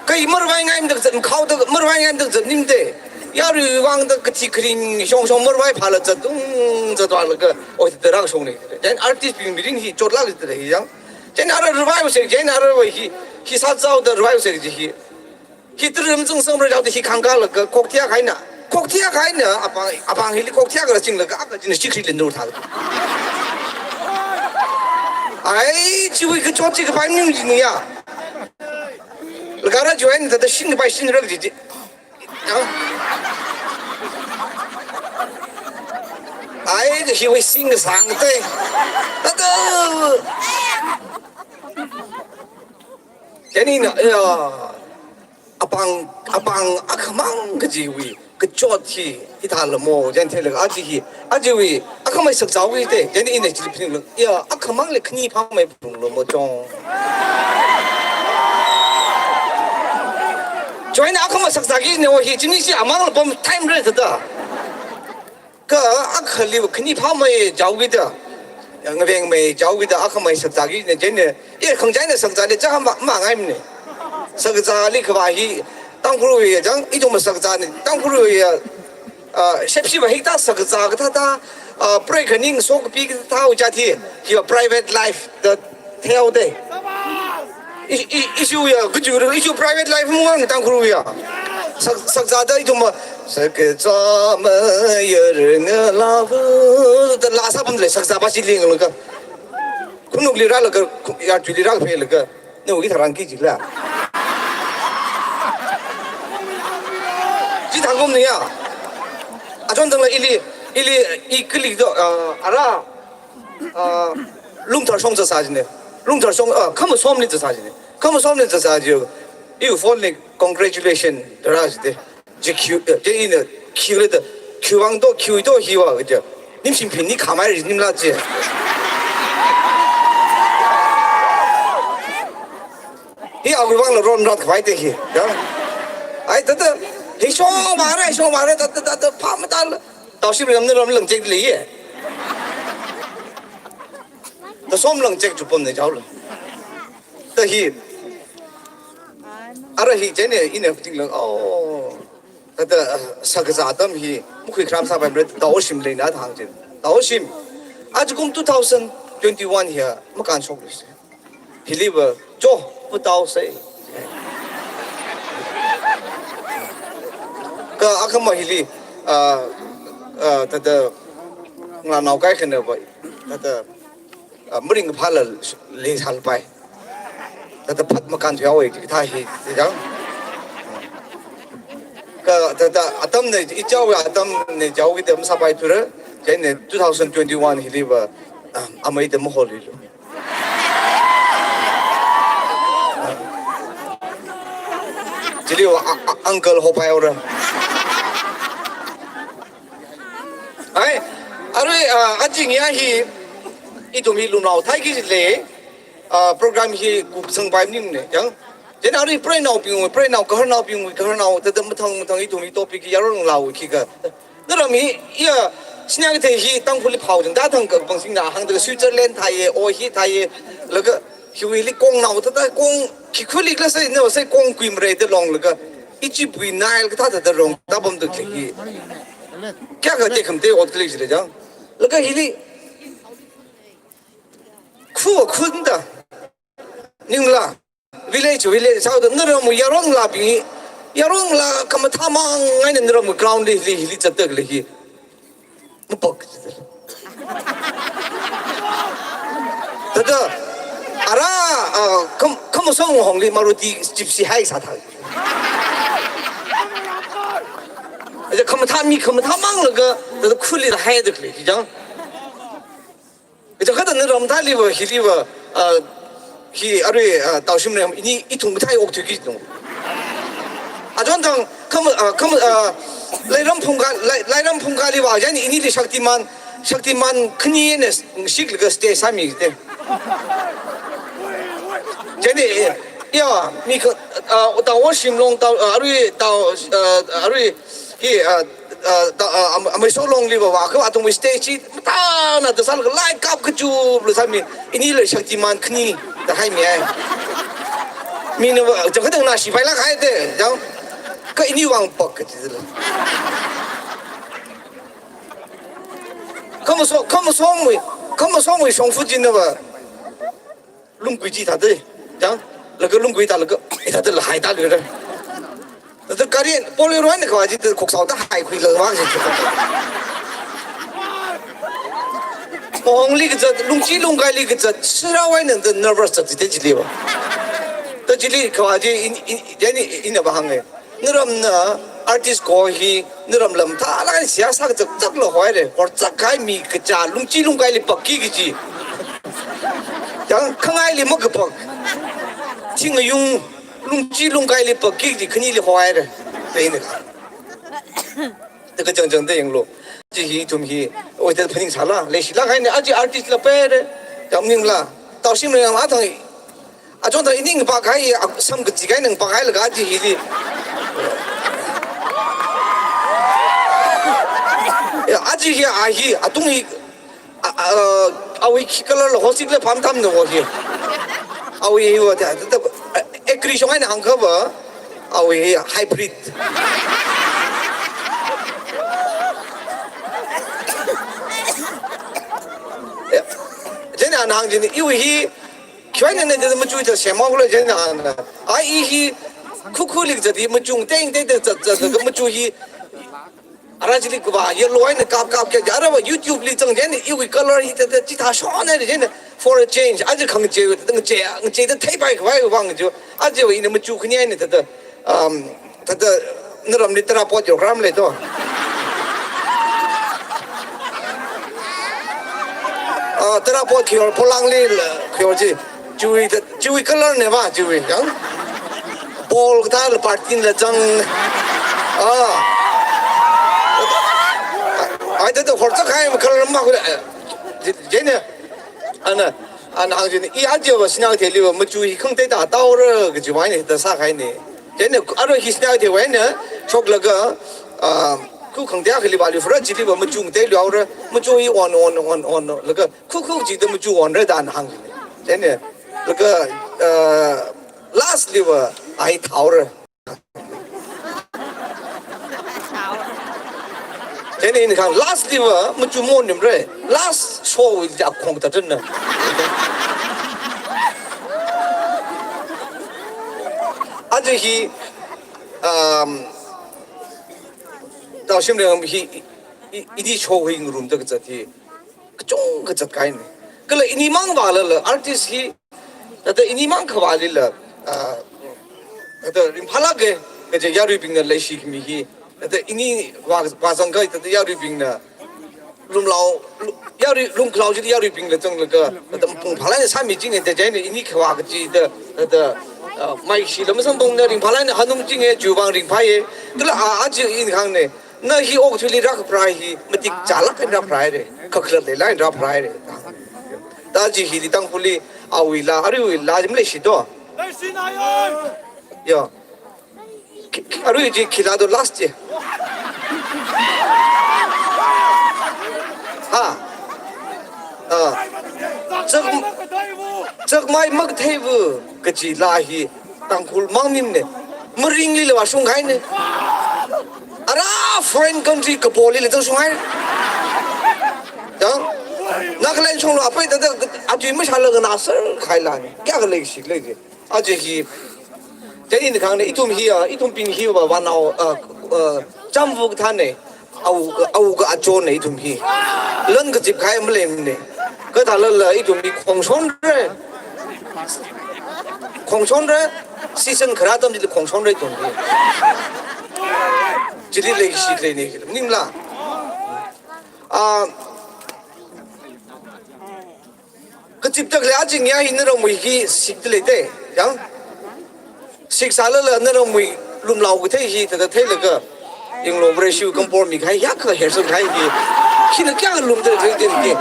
Kai marvai ngaimda zat, khao da marvai ngaimda zat nimte. Yarui vangda kathi kharing shong shong marvai phala zat ung zat walaga. Oi, da rāshong ne. Then artist bing mirin hi chot lak da hi yang. Then ara revai se, then ara hi, hi sāzao da revai se ji hi. Hi trim zung sang rajao da hi khangkā laga, khok thiak haina. Khok thiak haina, apāng, apāng hili khok thiak raching laga, aka jin sikri lendur thal. Ai, chiwui kachot chi kapai ning jin ya. Laga ra join da da shin kapai shin rak ji ji. Ai, hiwui sing sang te. Tata. Chieina, ya. Apāng, apāng akhamang kajiwui kachot hi, hithāla mo, chieina theilaga aja hi, ajawui akhamei sakzāwui te, chieina ina chili phiningla, ya, akhamang le khani phamei phunglo mo chong. Chieina akhamei sakzāki ne o hi, chini si amang la pom time re thāda. Ka akhali khani phamei jaoki da. Ngavengmei jaoki da akhamei sakzāki ne chieina. E khangchai na sakzā le cha ma, ma ngaimne. Sakzāli khavā hi Tangkhulwui jang, ithum sakzā ne. Tangkhulwui, ah, shepshi va hikathā sakzā kathā thā, ah, pray khaning so kapi kathā u cha thi. Hi va private life da theo de. I, i, issue ya, kachuru issue private life muang Tangkhul ya. Sak, sakzā da ithum ma, sakzā ma yar nga la bu, da la sa pam le, sakzā ba si ling laga. Khunukli rālaga, khu-, ya, chuli rāphei laga. Ne, ui tharang ki jila. Ji thang kum ne ya. Achon thang la ili, ili, i kili do, ah, ara, ah, lungthar shong zasa jine. Lungthar shong, ah, khama somli zasa jine. Khama somli zasa ji. Iu phone li congratulation, dara jide. Ji Q, eh, ji ina Q le da. Khiwui vang to, khiwui to hiva kaja. Nimshim phin ni khamai ri nimla chi. Hi awui vangla ron rat khavai te hi. Ya. Ai, thāda, hi shomara, shomara, thāda, thāda, phā matāla. Taoshimli ramna ram lang check leiya. Thāda som lang check chupam ne jaola. Thāda hi. Ara hi chieina ina kuting lang. Oh. Thāda, ah, sakazā atam hi, makhui kharam sāpaimara, Taoshim leina thang chieina. Taoshim, ajakum two thousand twenty-one hiya, makānshok luisa. Hiliva, cho, putao sai. Kha akhama hili, ah, ah, thāda, ngalānao kaikhanava, thāda, ah, maringkaphāla leisālapai. Thāda phat makānthuihaowa kathā hi, chi jang. Kha thāda atamna, ichaowui atamna jaoki da masāpaithura, chieina two thousand twenty-one hiliva, ah, amei da maholuilu. Chiliva, ah, ah, uncle hopaihaora. Ai, arui, ah, ajing ya hi, ithum hi lumnao thaiki le, ah, program hi kupsangpai maningne, yang. Chieina arui preinaobing, preinao, gaharnaobing, gaharnao, thāda mathang, mathang ithum hi topic hi yaron ngalāwui khikha. Naram hi, ya, Sinai kathei hi, Tangkhulli phao jang, da thang kapang singna, hāngda Switzerland thāya, o hi thāya, laga, hiwuili kongnao, thāda kong, khi khuli khala sai, na sai kong kuimara da longlaga, Egyptwui Nile kathā thāda rong, da pamda khalei hi. Kayākha tekhamatei ot khalei jila jang. Laga hili, khu, khu da. Ningla, village, village, sāda, naramwui yaron ngalābing, yaron ngalā khamathā mang eina naramwui ground li, li, li zatda khalei hi. Mapak. Thāda, ara, ah, kham-, khamashong hongli Maruti Gypsy hai sāthā. Aja khamathā mi khamathā mang laga, thāda khuli haida khalei, jang. Kaja kha thāda naram thāliva, hiliva, ah, hi arui, ah, Taoshim ram ini ithum kathā okthuiki nung. Achon thang, kham, ah, kham, ah, Lairam phungka, Lai-, Lairam phungkaliva, chieina inili Shaktiman, Shaktiman khani eina shiklaga stage sāmi te. Chieina, ya, mi kha, ah, Taoshim long, Tao, ah, arui, Tao, ah, arui, hi, ah, ah, ta, ah, am-, amei solongliva, va, kha athumwui stage hi, mathāna da sālaga lai kap kachupla sāmi, inila Shaktiman khani da haimi ai. Minava, jang kha thāda na shipailāk kahai te, jang. Kha ini vang pak kachi la. Khamashong, khamashongwui, khamashongwui shongfa chinava. Lunggui chi thāda, jang, laga lunggui thālaga, ithāda la haida lira. Thāda gari, Bolero eina khavā chi thāda khoksao thāda haikhuilaga vang chi. Mahongli kazat, lungchi lungkaili kazat, sirāwui eina thāda nervous zat chi te chiliva. Thāda chili khavā chi in, in, yani ina va hānga. Naramna artist ko hi, naram lam thālāk siyasa kazak zak la hoire, hor zak kahai mi kaja, lungchi lungkaili pakki kaji. Yang khangaili makapak. Thingayung, lungchi lungkaili pakki kaji, khanili hoire. Thāda ina. Thāda kachangchang thāda yanglu. Chi hi ithum hi, oi thāda phaningsāla, leishilāk haine, aja artist la pere. Yang ningla, Taoshim ram athang Achon thāda ini ngapā kahai, a, sam kachi kahai ngapā kahailaga aja hili. Ya, aja hi, a hi, atung hi, a, a, awui khi color la hosik la pam tam na wo hi. Awui hi wa thāda, thāda, a, agri shong eina hāngkhava, awui hi hybrid. Ya. Chieina ana hāng chieina, iwui hi, khiwui eina thāda machu thāda semhaokhala chieina ana. Ai i hi khukhu li zat hi machu teng teng teng zat zat zat machu hi. Ara chili kavā yellow eina kap kap kya. Ara va YouTube li zang chieina iwui color hi thāda chithā shon eina chieina for a change. Aja khangachei thāda ngachei, ngachei thāda theipai khavai vang chu. Aja va ina machu khani eina thāda, um, Thāda naramli tarāpot yorkharam lei to. Ah, tarāpot khiyor, polangli la, khiyor chi. Chiwui, chiwui color ne va, chiwui, yang. Ball kathā la party la zang. Ah. Ai, thāda horchak hai makharar ma kula, eh, chi-, chieina, ana, ana hāng chieina, i aja va Sinakatheiliva machu hi khangatei tātāhaora kajiwui eina thāda sākahaina. Chieina, arui hi Sinakatheiwui eina shoklaga, ah, khu khangatei akhali vāli fura chiliva machu ngateiluihaora, machu hi on, on, on, on, laga, khu, khu jida machu onra da ana hāng chieina. Chieina, laga, ah, last liva, ai tāhaora. Chieina ina kahāng last liva machu monimra. Last show wui ja khong ta chunna. Aja hi, um, tao shim reng hi, i, i, ini show hi ngarumda kazat hi kachungkha zatkahaina. Kala ini mang vālala artist hi, thāda ini mang khavālila, ah, thāda ringphālāka, kaje yaruibingna leishi khami hi, thāda ini vā, vāzangkahai, thāda yaruibingna lumlao, lu-, yarui, lumkhalao chili yaruibingla zanglaga, thāda pung phālāk eina sāmichinga, thāda chieina ini khavā kaji thāda, thāda, ah, maishila masamphangna ringphālāk eina hanungchinga, chiwui vang ringphāya. Kala, ah, aja ina kahāngna, na hi okathuili rākapharā hi matik chālāk eina rāpharāhaira, kakhalat leilāk eina rāpharāhaira. Thāda chi hili Tangkhulli awuila, aruiwuila chi maleishido. Yo. Khi-, khi-, arui chi khila do last chi. Ha. Ah. Chak-, chakmai makatheiva kaji laa hi Tangkhul mang maningmana. Maringlila vāshungkahaina. Ara foreign country Kapolila zangshunghaira. Yang? Nagaland shonglu apai thāda atui mashālaga na sir khailani. Kayākha leishi lei chi. Aja hi. Chieina ina kahāngna ithum hi, ah, ithumbing hi va vānao, ah, ah, chamvu kathāna. Awuga, awuga achonna ithum hi. Lan kazipkahai maleimana. Kathālala ithum hi khongshonra. Khongshonra. Season kharā atam chili khongshonra ithum hi. Chili leishi leina, maningla. Ah, kazipda khalei aja ngayā hi naramwui hi sikda leida, yang? Siksālala naramwui lumlao kathei hi thāda theilaga, yanglu Vareshiwui kampor mikahai, yākha hersangkahai hi. Hina kayākha lumda khalei din hi.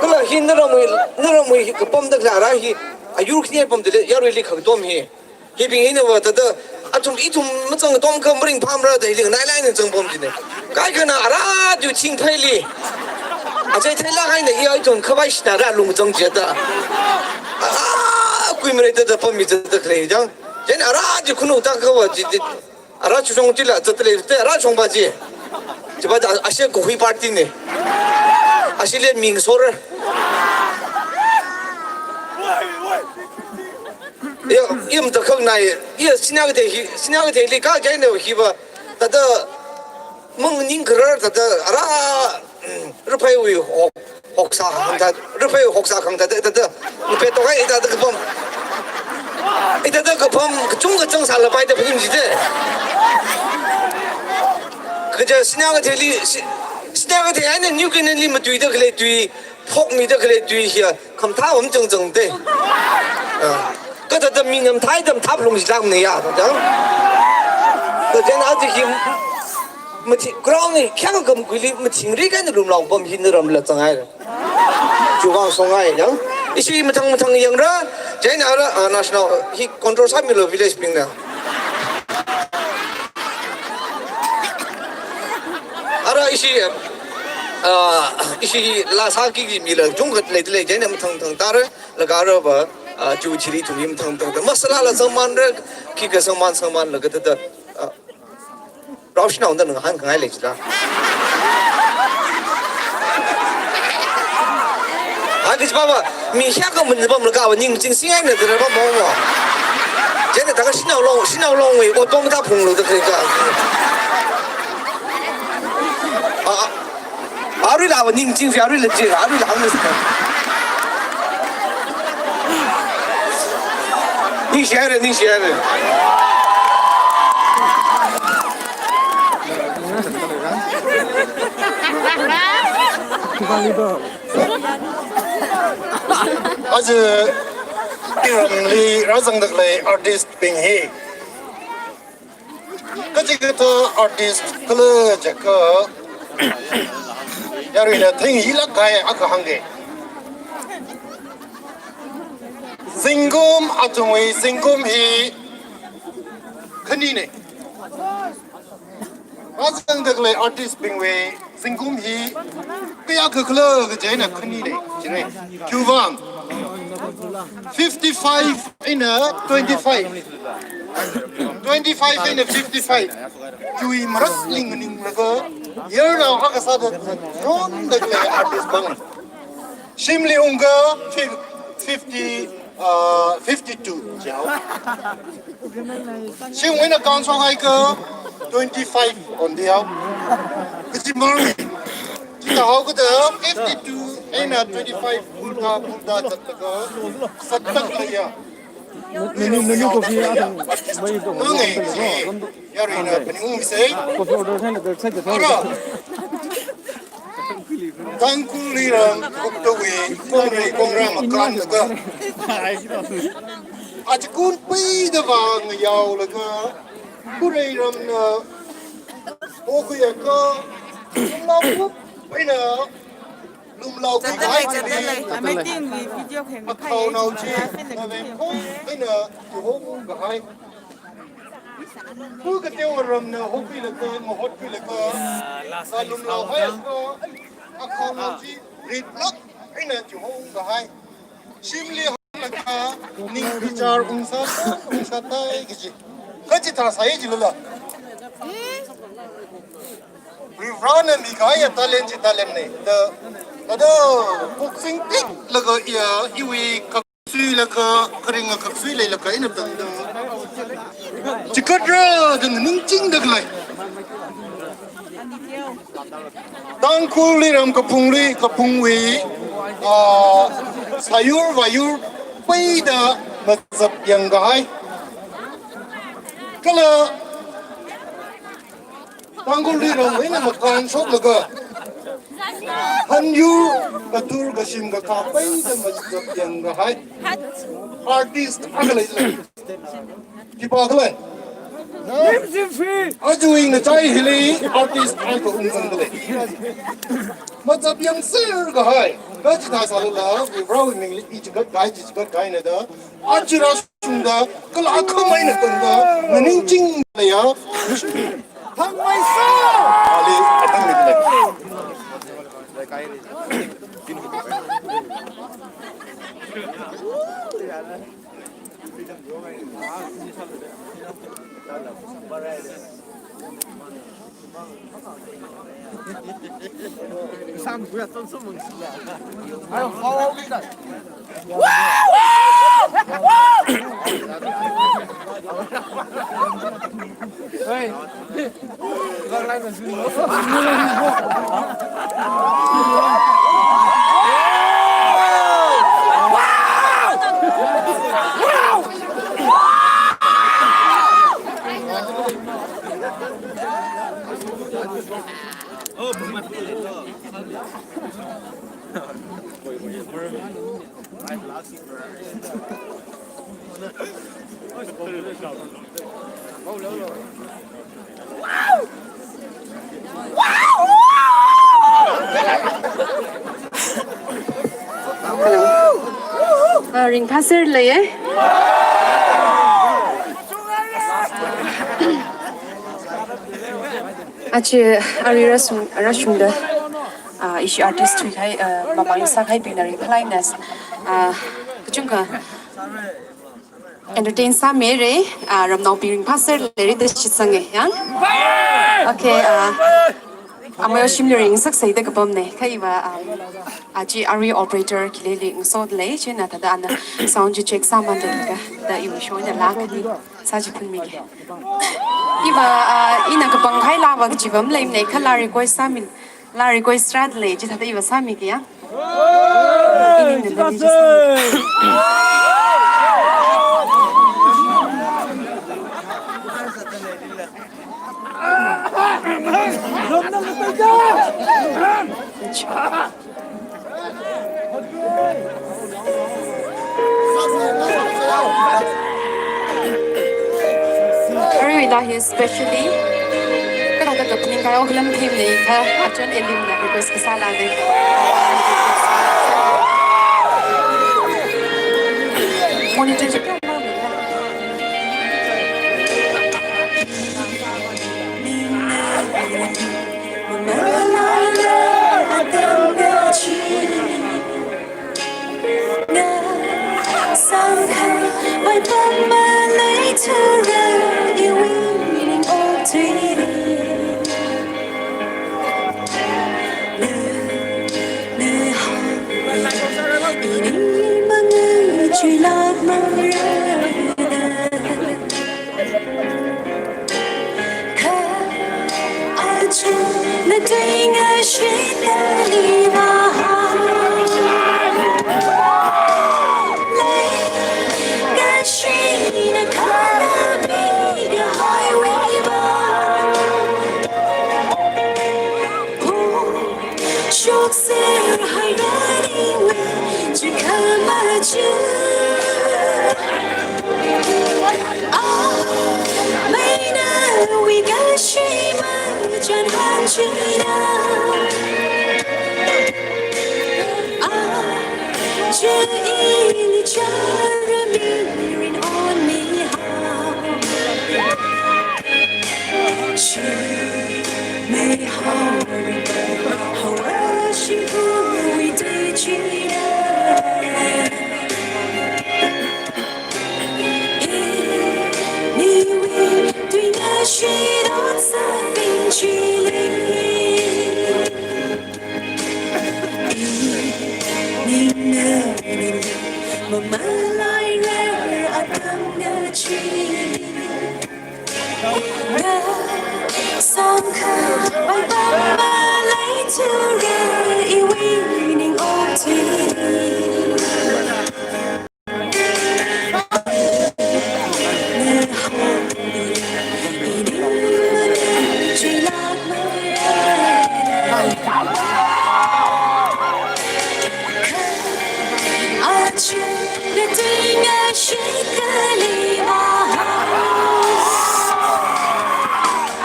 Kala hi naramwui, naramwui hi kapamda khalei ara hi, ayur khani pamda lei, yaruili khakatom hi. Hibing hina va thāda, athum ithum mazangkatomkha maringphāmara da hili nganailāk eina zangpam china. Kaikhana ara du thingpheili. Achei theilāk eina iya ithum khavai shina rālungzang chida. Ara kuimareida da pammi zatda khalei jang. Chieina ara chi khunu tākha va chi, chi, ara chishong chila zatda lei, te ara chishong va chi. Chiva da ashi kahui party na. Ashili ming sora. Iya, iya matakhak nai, iya Sinakathei hi, Sinakatheili kaja eina hiva, thāda manganing kharar thāda, ara, mm, rapheiwui hok, hoksā hangda, rapheiwui hoksā hangda, thāda, thāda, ngapet tokai, thāda kapam. Thāda kapam, kachungkha zangsālapai da phaning jida. Kaja Sinakatheili, Si-, Sinakathei eina New Canaan li matuida khalei tui, phokmida khalei tui hiya, khamathā vāmachangchangda. Ah. Kathāda mi namthai dam thap lung jilangna ya, thāda. Kajen aja hi mathi-, ground hi kayākha kamuili mathingrik eina lumlao pam hi naramla zanghaira. Chiwui vang songhai yang. Ishi mathang mathang yangra, chieina ara, ah, national hi control sāmilu village bingna. Ara ishi, ah, ishi laa sāki mila chungkha leida lei, chieina mathang mathang tāra, laga ara va, ah, chu chili ithum mathang mathang tāra. Masala la sangmanra, khikha sangman sangmanlaga thāda, ah, rao shanao nana ngahānkhangai lei chila. Hai kaji pāva, mi hiyākha manzapamlaga va ningching singai na dara va mo mo. Chieina thākha shanao long, shanao longwui, ot pamda phunglu da khalei ka. Ah, ah. Aruila va ningching, aruila chi, aruila hāngna sa. Ningshihaira, ningshihaira. Aja iramli rāzangda khalei artist bing hi. Kachikathā artist kala jiakha, Yaruina theingayi lāk kahai akha hāngga. Zingkum, athumwui zingkum hi khanina. Mazangda khalei artist bingwui zingkum hi kayākha khala kaji eina khanina. Chieina, khiwuivang, fifty-five eina twenty-five, twenty-five eina fifty-five, chiwui maraklingli ninglaga, yarnao akha sāda zangda khalei artist bing. Shimli ungakha fif-, fifty, uh, fifty-two jihaowa. Shimwui eina council haikha twenty-five ondihaowa. Kaji mang. Chithāhaokida fifty-two eina twenty-five ulta ulta zatlaga zatlaga ya. Nani, nani coffee atang, mai to. Nang eh, yaruina phaningung sai. Coffee order sai na, sai de. Ara. Tangkhul Liram Kuktawui kongrei kongrā makānlaga, achikun peida vāngayaolaga, Khurei ramna pokhuiakha, lumlao kup eina lumlao kup kahai chili, Ametingwui video kheng akhonao chi, navengkhong eina tuhong kahai. Kha kateo ramna hokhuilaga, mahotkhuilaga, sa lumlao haiakha, akhonao chi ritlāk eina tuhong kahai. Shimli hānglaga, ning bichar ungsā, ungsātai kaji. Kachithā sāya jilala. Varivarāna mikahai talent chi talentna. Da, da, da, boxing tiklaga iya, iwui kaksuilaga, kharinga kaksui leilaga ina tangda, chikatra da ningchingda khalei. Tangkhul Liram Kaphungli, Kaphungwui, ah, sāyur vāyur peida mazapyang kahai. Kala Tangkhul Liramwui eina makānshoklaga, hanyur kathur kashim kakhā peida mazapyang kahai artist akha leilei. Khipākhala? Aja ina chai hili artist akha ungzangdalei. Mazapyangser kahai. Kachithā sālala, Varivarāwui mingli i chikat kahai, chi chikat kahaina da. Aja rāshungda, kala akhama eina tangda, nganingchingleiya. Thangmeisa! Ali, athang ni. Ah, ringphāser leiya. Aja arui rāshung, rāshungda, ah, ishi artist thuikahai, ah, mamang sākahaibingna ringphālāk eina, ah, kachungkha entertain sāmira, ah, ramnaobing ringphāser leira da shitsanga, ya? Okay, ah, amei shimli ringsaksei da kapamna, kha iva, ah, aja arui operator khilili ngasoda lei, chieina thāda ana sound chi check sāmanda kha, da iva show eina lākani, sāchiphunmiki. Iva, ah, ina kapangkahai laa va kaji va maleimana, kha laa request sāmi, laa request rāda lei, chithāda iva sāmiki ya. Aruila hi specially, kathāda Kapning kayao kalam theme leikha, achon elimna request kasā lāne. Monitor chi kya ma.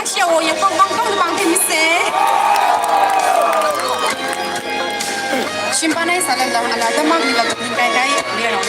Ashi wo yang pang pang pang pang pang se. Shimpanai salam la ala tamang la kai kai dia lo.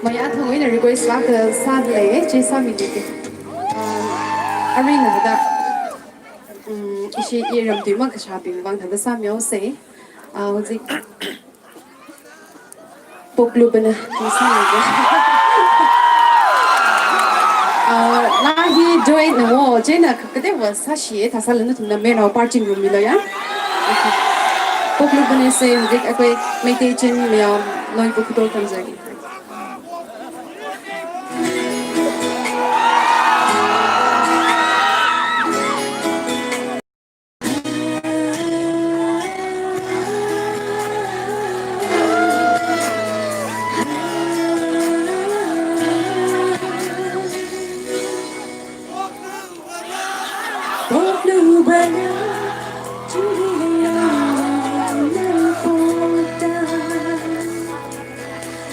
Maya thangwui eina request lāka sāda lei, chi sāmilei. Um, aring na da. Um, ishi iram tui ma kashaping vang thāda sāmihaosa. Ah, hojik. Poklubana, tui sāmilei. Ah, la hi duet na wo, chieina kateowa sāshi, thāsālala nathumna meno parting room milo ya. Okay. Poklubana se, hojik akhoi Meitei chin miyao, noi pukutol tamzai.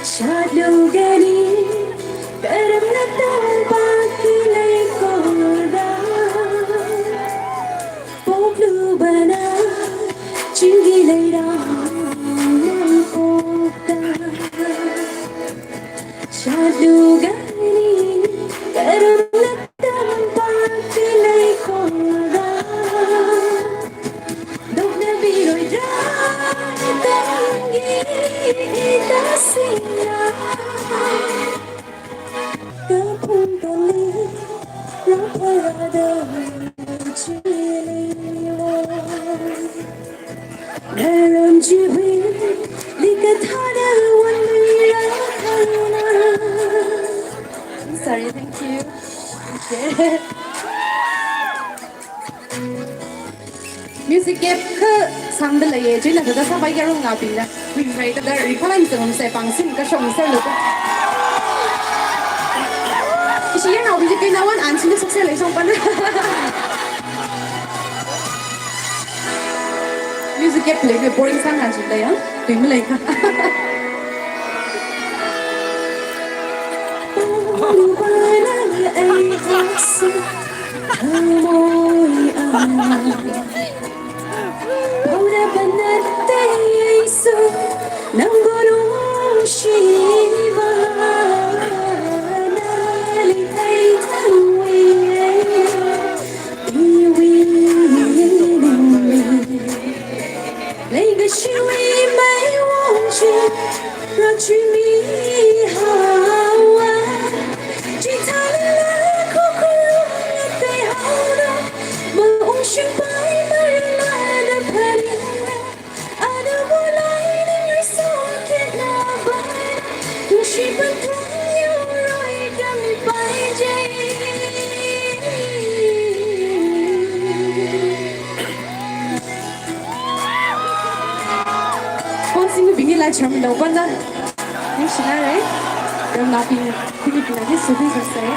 Shatlu gani, karamna tampakli leikora. Poklubana, chingri leira, pokta. Shatlu gani, karamna tampakli leikora. Dokna biroida, tangi ita sina. Kapung kali, raparada chili. Naram chiwi, likathana wanmira kaina. Sorry, thank you. Okay. Music gap kha sangda leiya, china thāda sāpai kya rong ngabingna. Ringrai thāda ringphalai misangam sai pangsin kashong sai lo. Ishi yangnaobing chi kaina wan an china success leishong pana. Music gap lei, boring sāngai chida ya. Tui malei kha. Khonsing bingni lai charm dau banda. Ningshina re. Ramnaobing, bingni bingna ni subi sasai.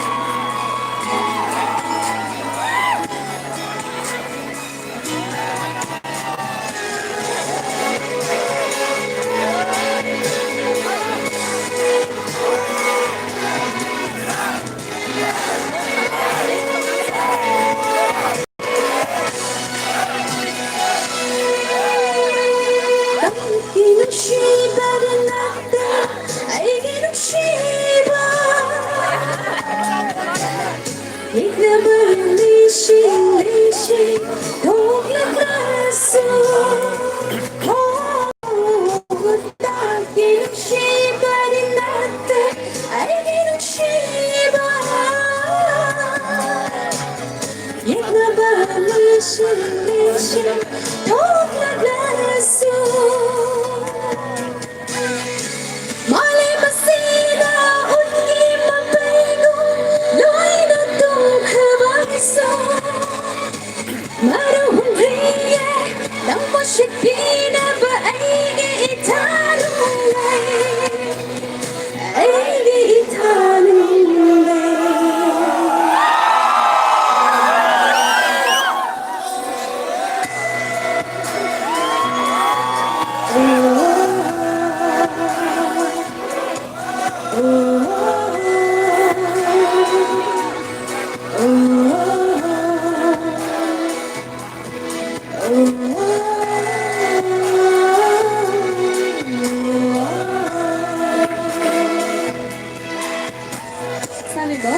Salibo.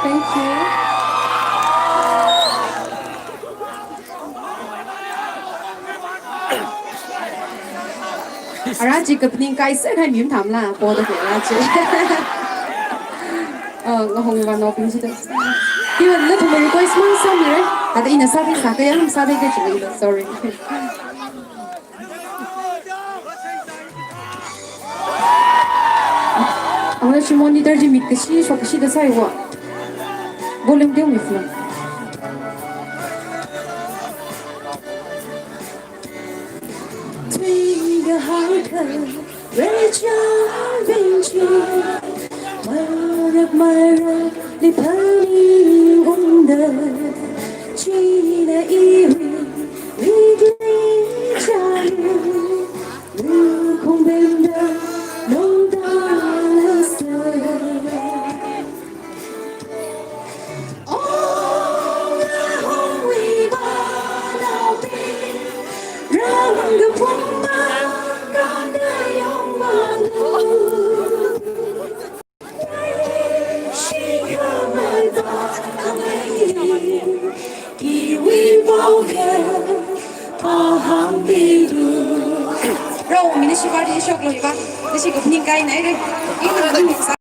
Thank you. Ara chi kapning kai sākahai mi mathāmala, poda ke ara chi. Uh, ngahong vānaobing chida. Iva nathum request mang sāmira. Ada ina sāda sākayang sāda ke chili. Sorry. Ang na chi monitor chi mit kashi, shok kashi da sāiwa. Volume deu mi fla. Rao, mini shi party shok lo iba. Nishi ko ning kai nai re. Ini ning sa.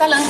Salang.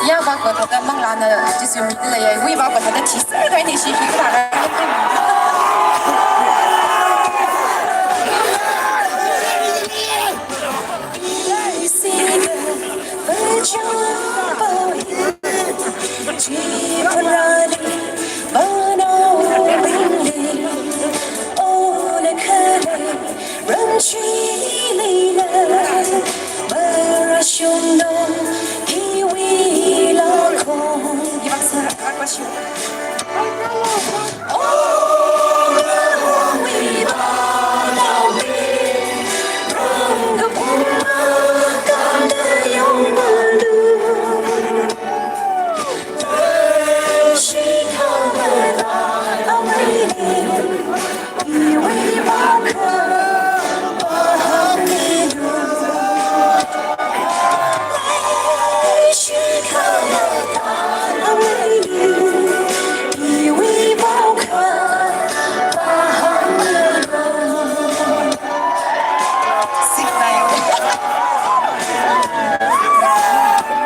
Ya ba ko thāda manglāna Jishu mingli ya, wui ba ko thāda chi sā kai ni shi hi ka ra.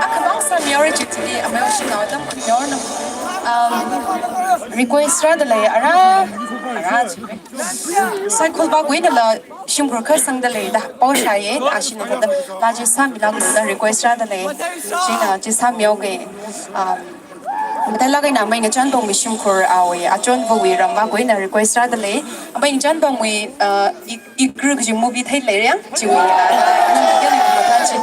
Akhamang sāmihaora chili, amei oshimnao tam khuihaora. Um, request rāda lei, ara, ara chi. Saikhol ba kuinala shimkhur kha sangda lei da, pao shāya, ashina thāda, laa chi sāmilāka da request rāda lei. China chi sāmihaoga, um, matailāk eina amei Ngachanbongwui shimkhur awui, achonvawui ram ba kuina request rāda lei. Amei Ngachanbongwui, uh, i, Ikra kaji movie theilei re, chiwui, uh, nang kya ni kuma ta chi.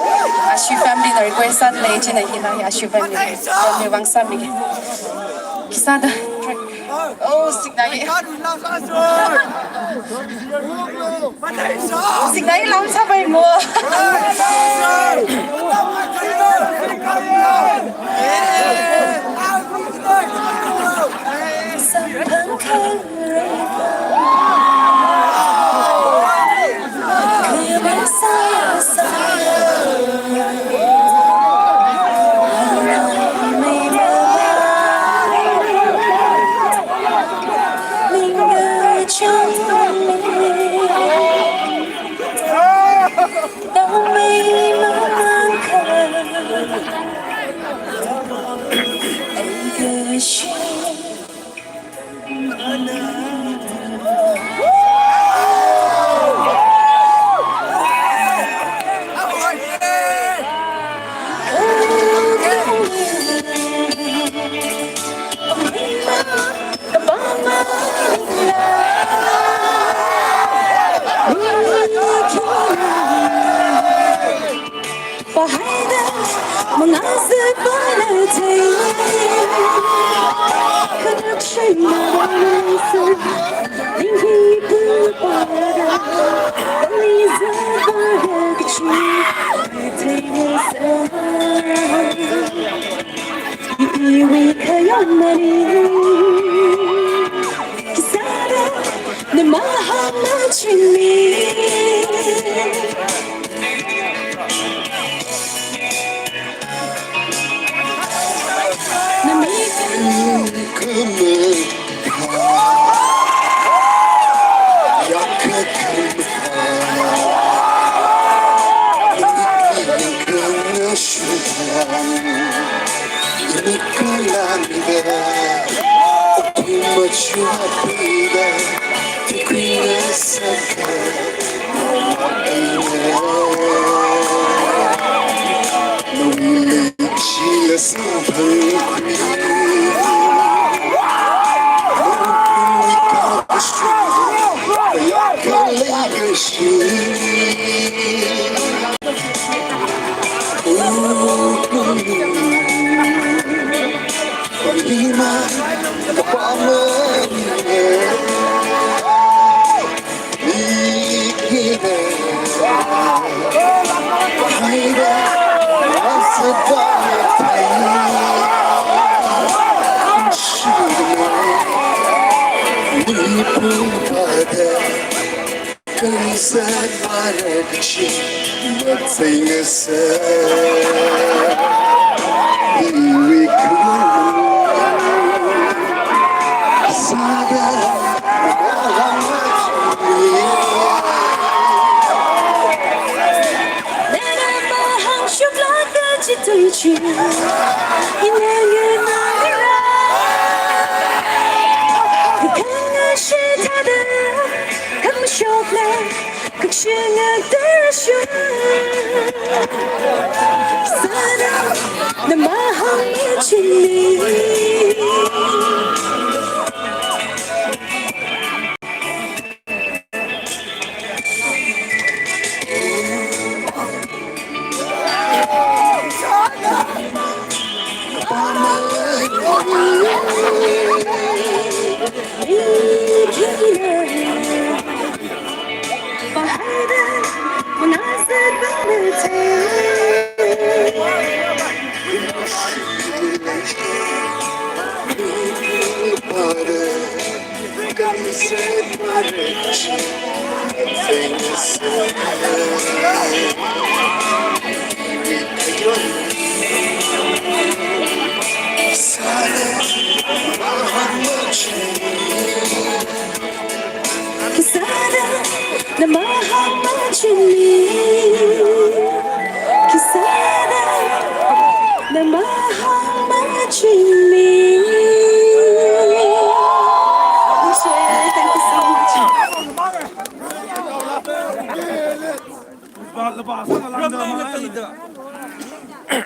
Ashu family na request sāda lei, china hila hi Ashu family. Family vang sāmiki. Khi sāda. Oh, siknai. Siknai lam sāpai mo.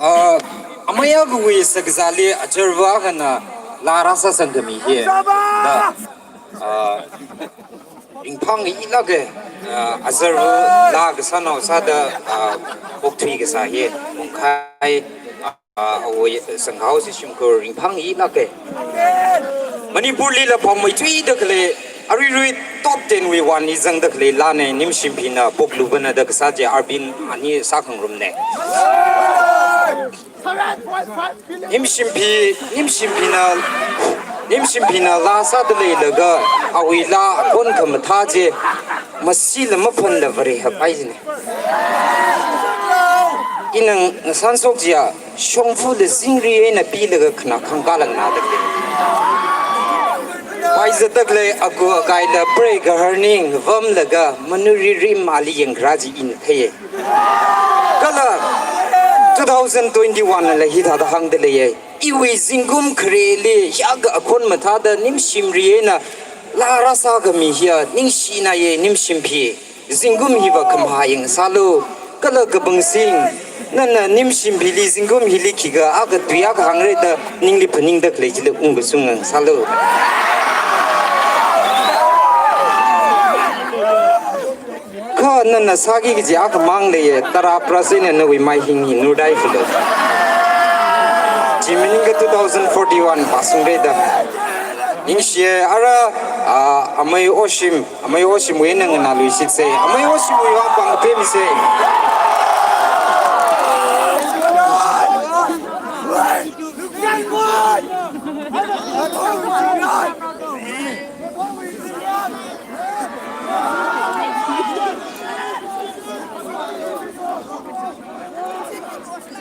Ah, amei akhawui shakzāli azarva akhana laa rāsāsangkhami hi. Da, ah, ringphāngailāka, ah, azarva laa kasānao sāda, ah, okthui kasā hi. Mongkhai, ah, awui sangkhao si shimkhur ringphāngailāka. Manipurlila phongmeithuida khalei, aruirui top ten wui one li zangda khalei laana, Nimshimphina Poklubana da kasā chi Arvind ani sākhangarumna. Nimshimphi, Nimshimphina, Nimshimphina laa sāda leilaga awui laa akhon khamathā chi masila maphanda Varehap ai jina. Ina ngasānshok chiya, shongfala zingri eina pilaga khanā khangkālāngna da khalei. Paizatda khalei aku akaila preigaharning vamlaga manuri rim ali yangkharā chi ina theiya. Kala two thousand twenty-one la hithāda hāngda leiya. Iwui zingkum khareli hiyākha akhon mathāda Nimshimri eina laa rāsākhami hiya ningshinaye Nimshimphi. Zingkum hiva khamahā yang sālu, kala kapangsing, nana Nimshimphili zingkum hili khikha akha tui akha hāngra da ningli phaningda khalei chili ungkasung yang sālu. Kha nana sāki kaji akhamang leiya, tara prasina nawui maihing hi nurdai filo. Chi maningkha two thousand forty-one pāsungra da. Ningshiya ara, ah, amei Oshim, amei Oshimwui eina nganāluishitsa, amei Oshimwui vang pāngkapemisa.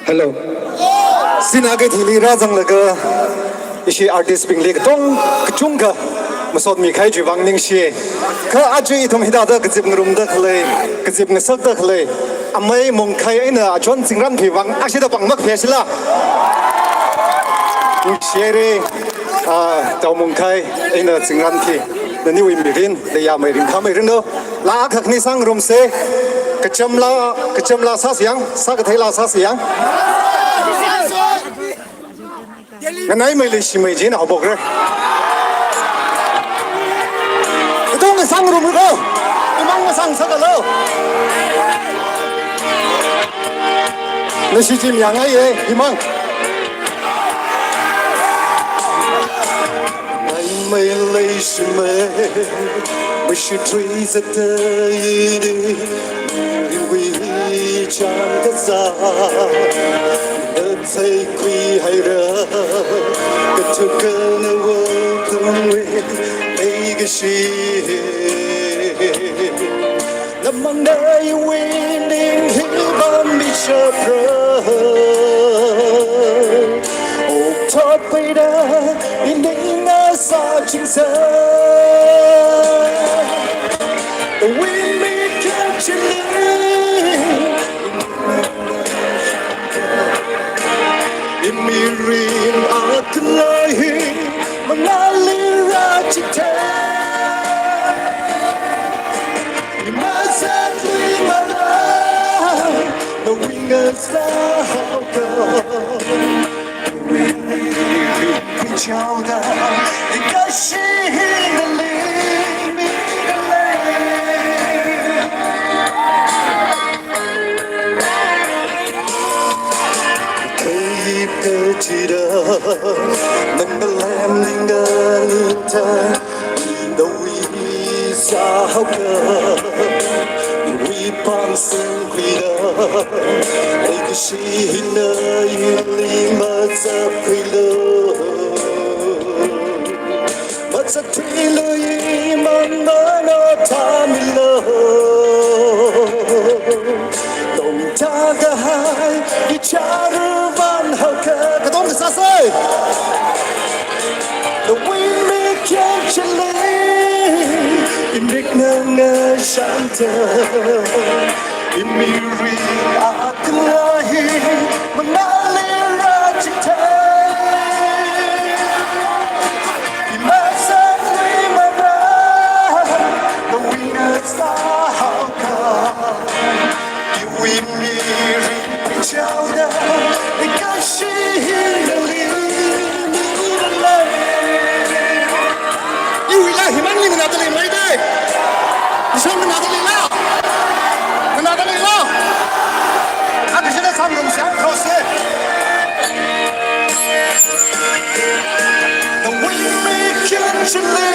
Hello. Sinakeithili rāzanglaga ishi artist bingli katong kachungkha masotmi kahai chiwui vang ningshi. Kha aja ithum hithāda kazip ngarumda khalei, kazip ngasakda khalei amei Mongkhai eina John Zingranphiwui vang ashida pāng makaphe sila. Ningshihaira. Ah, Taomungkhai, eina Zingran khi, naniwui mirin, leiya meiring khameirin no. Laa khani sāngarumsa, kachamla, kachamla sāsa yang, sākatheila sāsa yang. Nganaimeili shimei jin haophokra. Katongna sāngarumra ko, imang masāngasakalo. Nashi jim yang ai e, imang. Nganaimeili shimei, mashitri zatda ini, mirinwui chān kazā, natheikhui haira, kathukana wotungwui eikashi. Namangna iwui ning hi pammi shapra. Okathui peida ining ngasāchingsa. Iwui mikyan chili, imirin akhalei hi mangāli rāchithei. Imasāthuimara, nawui ngasā haoka. Iwui mirin pichaoda, eikashi hi nali midalei. Kayip kachida, nang ngalem ninga nita, nawui sā haoka, iwui pāng singkhuida, eikashi hina ili mazapkhuilo. Mazapkhuilo imang mana thamilo. Tongda kahai ichāra van haoka. Katongna sāsa. Nawui mikyan chili, imik ngasāshangda, imirin akhalei hi mangāli rāchithei. Imasāthuimara, nawui ngasā haoka. Iwui mirin pichaoda, eikashi hi nali midalei. Iwuila himang ni nganāda leimei dei. Ishān nganāda leila. Nganāda leila. Akha shida sāngarumsa yang, cross se. Nawui mikyan chili,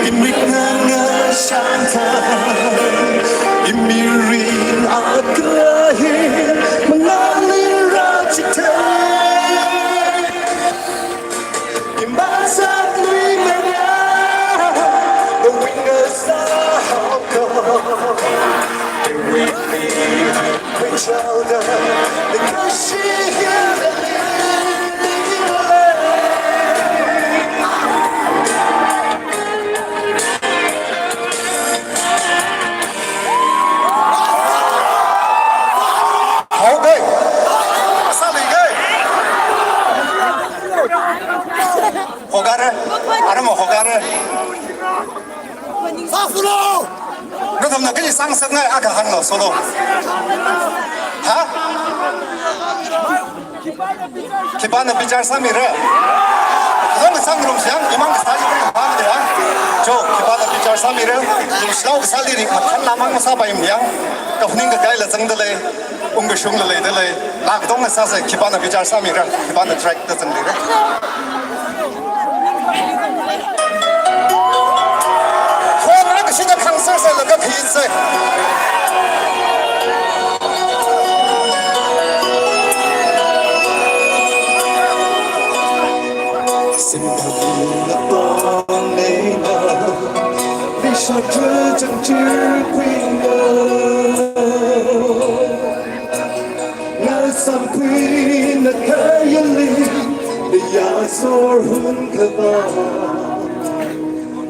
imik ngasāshangda, imirin akhalei hi mangāli rāchithei. Imasāthuimara, nawui ngasā haoka. Iwui mirin pichaoda, eikashi hi nali midalei. Haoka. Sāli kei. Hogare. Aramo hogare. Sāsalo. Nathumna kaji sāngasakngai akha hānglo, solo. Ha? Khipāna bichar sāmira? Katongna sāngarumsa yang, imang kasā iwui pāng de yang. Jo, khipāna bichar sāmira? Lumshilao kasāli rik mathanla mang masāpai mi yang. Kaphaning kakaila zangda lei, ungkashungla leida lei. Laa katongna sāsa, khipāna bichar sāmira, khipāna track da zanglira. Hon akha shida khangser sālaga khayit sai. Simphangna pāng eina, leishatru changchir khuinga. Ngasāngkhuina khayāli, dayāsor hun khavā.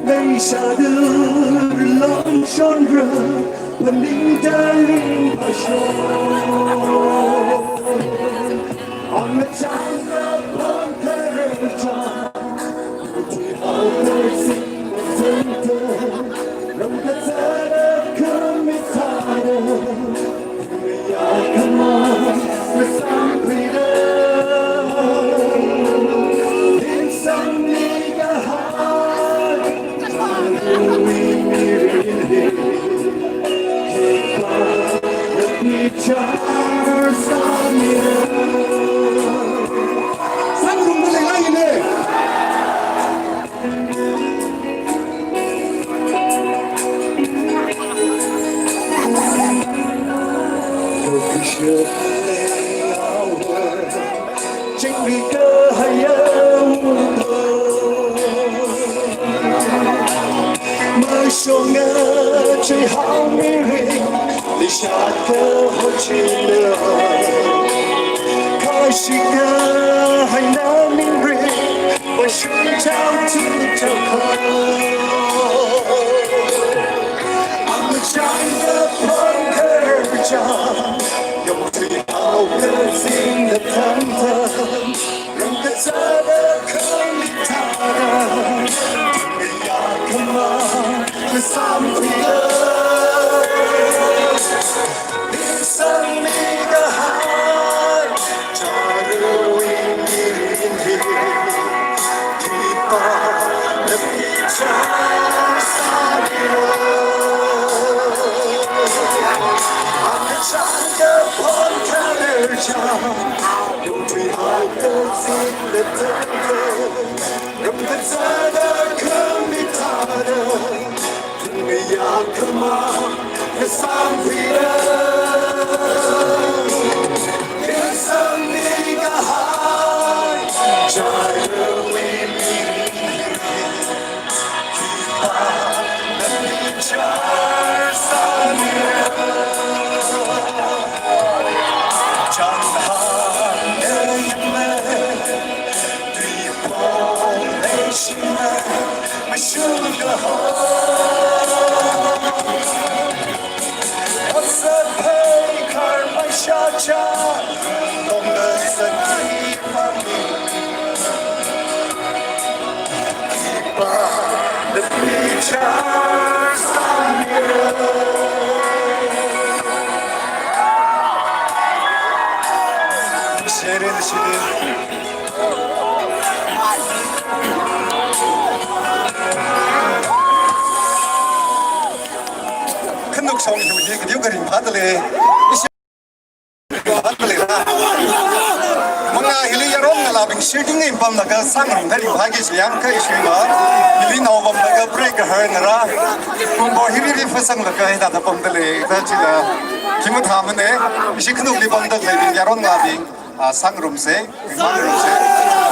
Leishada rilong shonra, phaningda ringphāshon. Angachang ra pangkharei chang. Mashunga chihao mirin, lishaka hochila. Kashika haina mirin, mashung chao tu chao. Amachanga pangkerja, yongtui hao kazing da tam tam. Khanuk song hi kadiu karing phadalei. Manga hili yaron ngalābing shooting impamlaga sangrumda ringphāki chiyang kha ishiva hili naopamlaga break kahar ngarā. Kumbo hili ri phasanglaga hithāda pamdalei da chila. Khi mathāmane, ishi khanukli pamdalei yaron ngalābing, ah, sangrumse, sangrumse.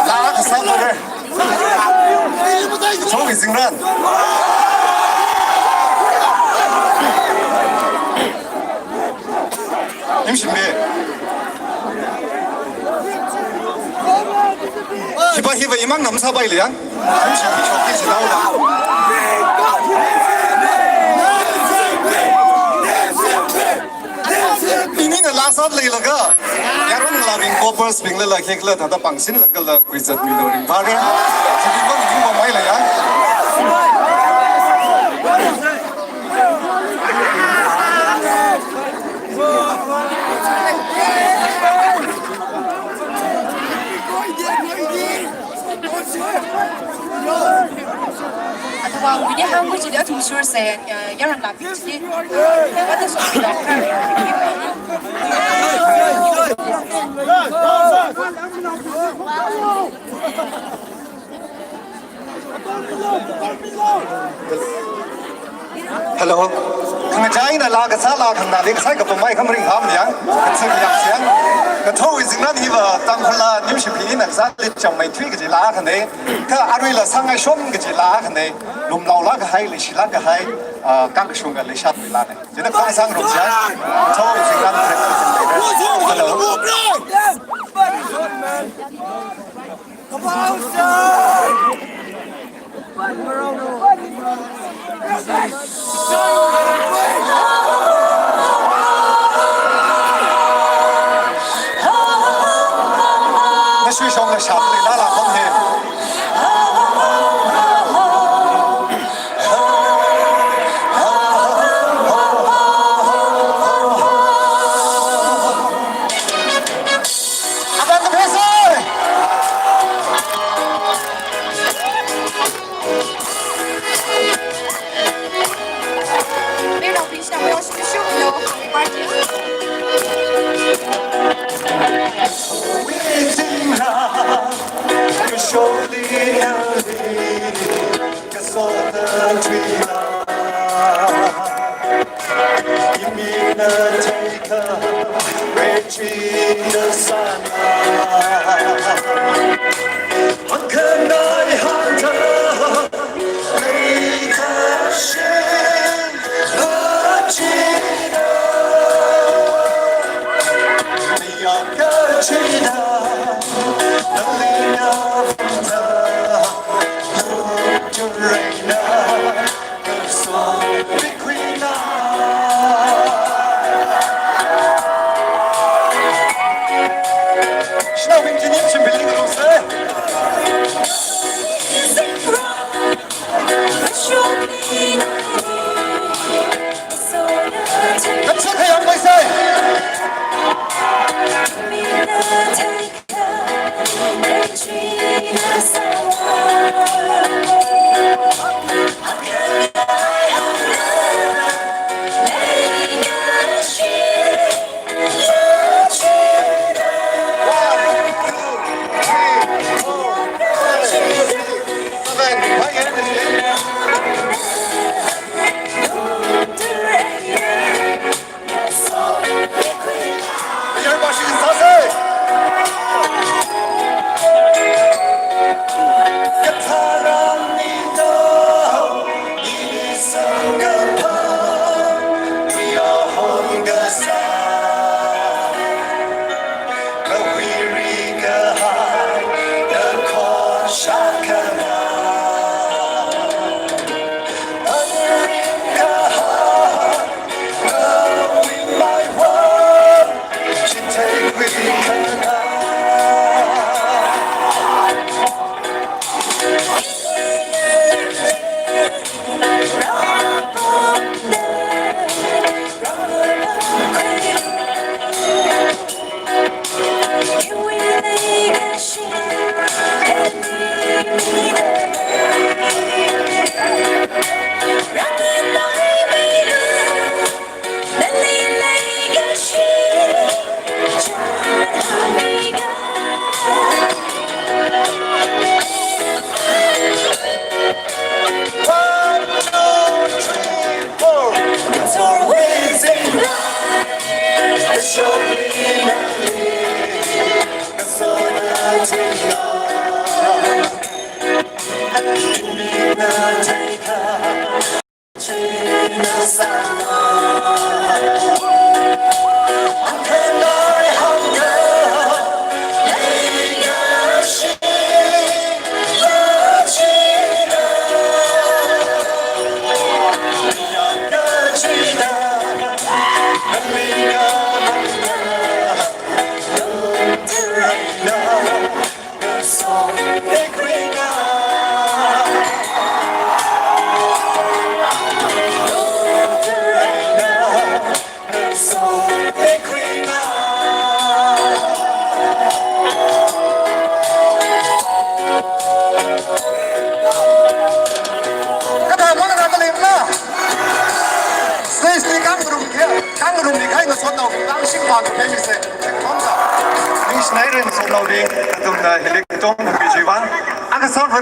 Laa kasā pare. Chong izingran. Nimshimbe. Hiva, hiva imang namsāpaile yang. Nimshimbe shokki sinao la. Inina laa sāleilaga, yaron ngalābing, couples bingla la khikhala thāda pangsinlaga la khuizatmilu ringphāra. Chili vang ringphāmeila ya. Athāva wui hāngkhui chili athum shurse, eh, yaron ngalābing chili. Athum shurse. Hello. Khangachā eina laa kasā, laa khanganāli kasā kapam mai khamring ham yang. Katsang yang siang. Kathāwui zingran hiva Tangkhul laa Nimshimpi eina kasā Litcham Meithui kaji laa akhane. Kha aruila Sangaishom kaji laa akhane. Lumlaolāk kahai, leishilāk kahai, ah, kakashunga leishatwui laane. China kong sangrumsa. Kathāwui zingran. Hello. Nashui shongla shap leilala khong he. Aban the vessel! Kathā mana kathā lem na. Stage li khangarum khe, khangarum ni khai ngasotnao, khangarum shim pāng khe mi se. Khonsa. Ningshinai ren ngasotnaobing, athumna hili tong mi jiwang. Akha solve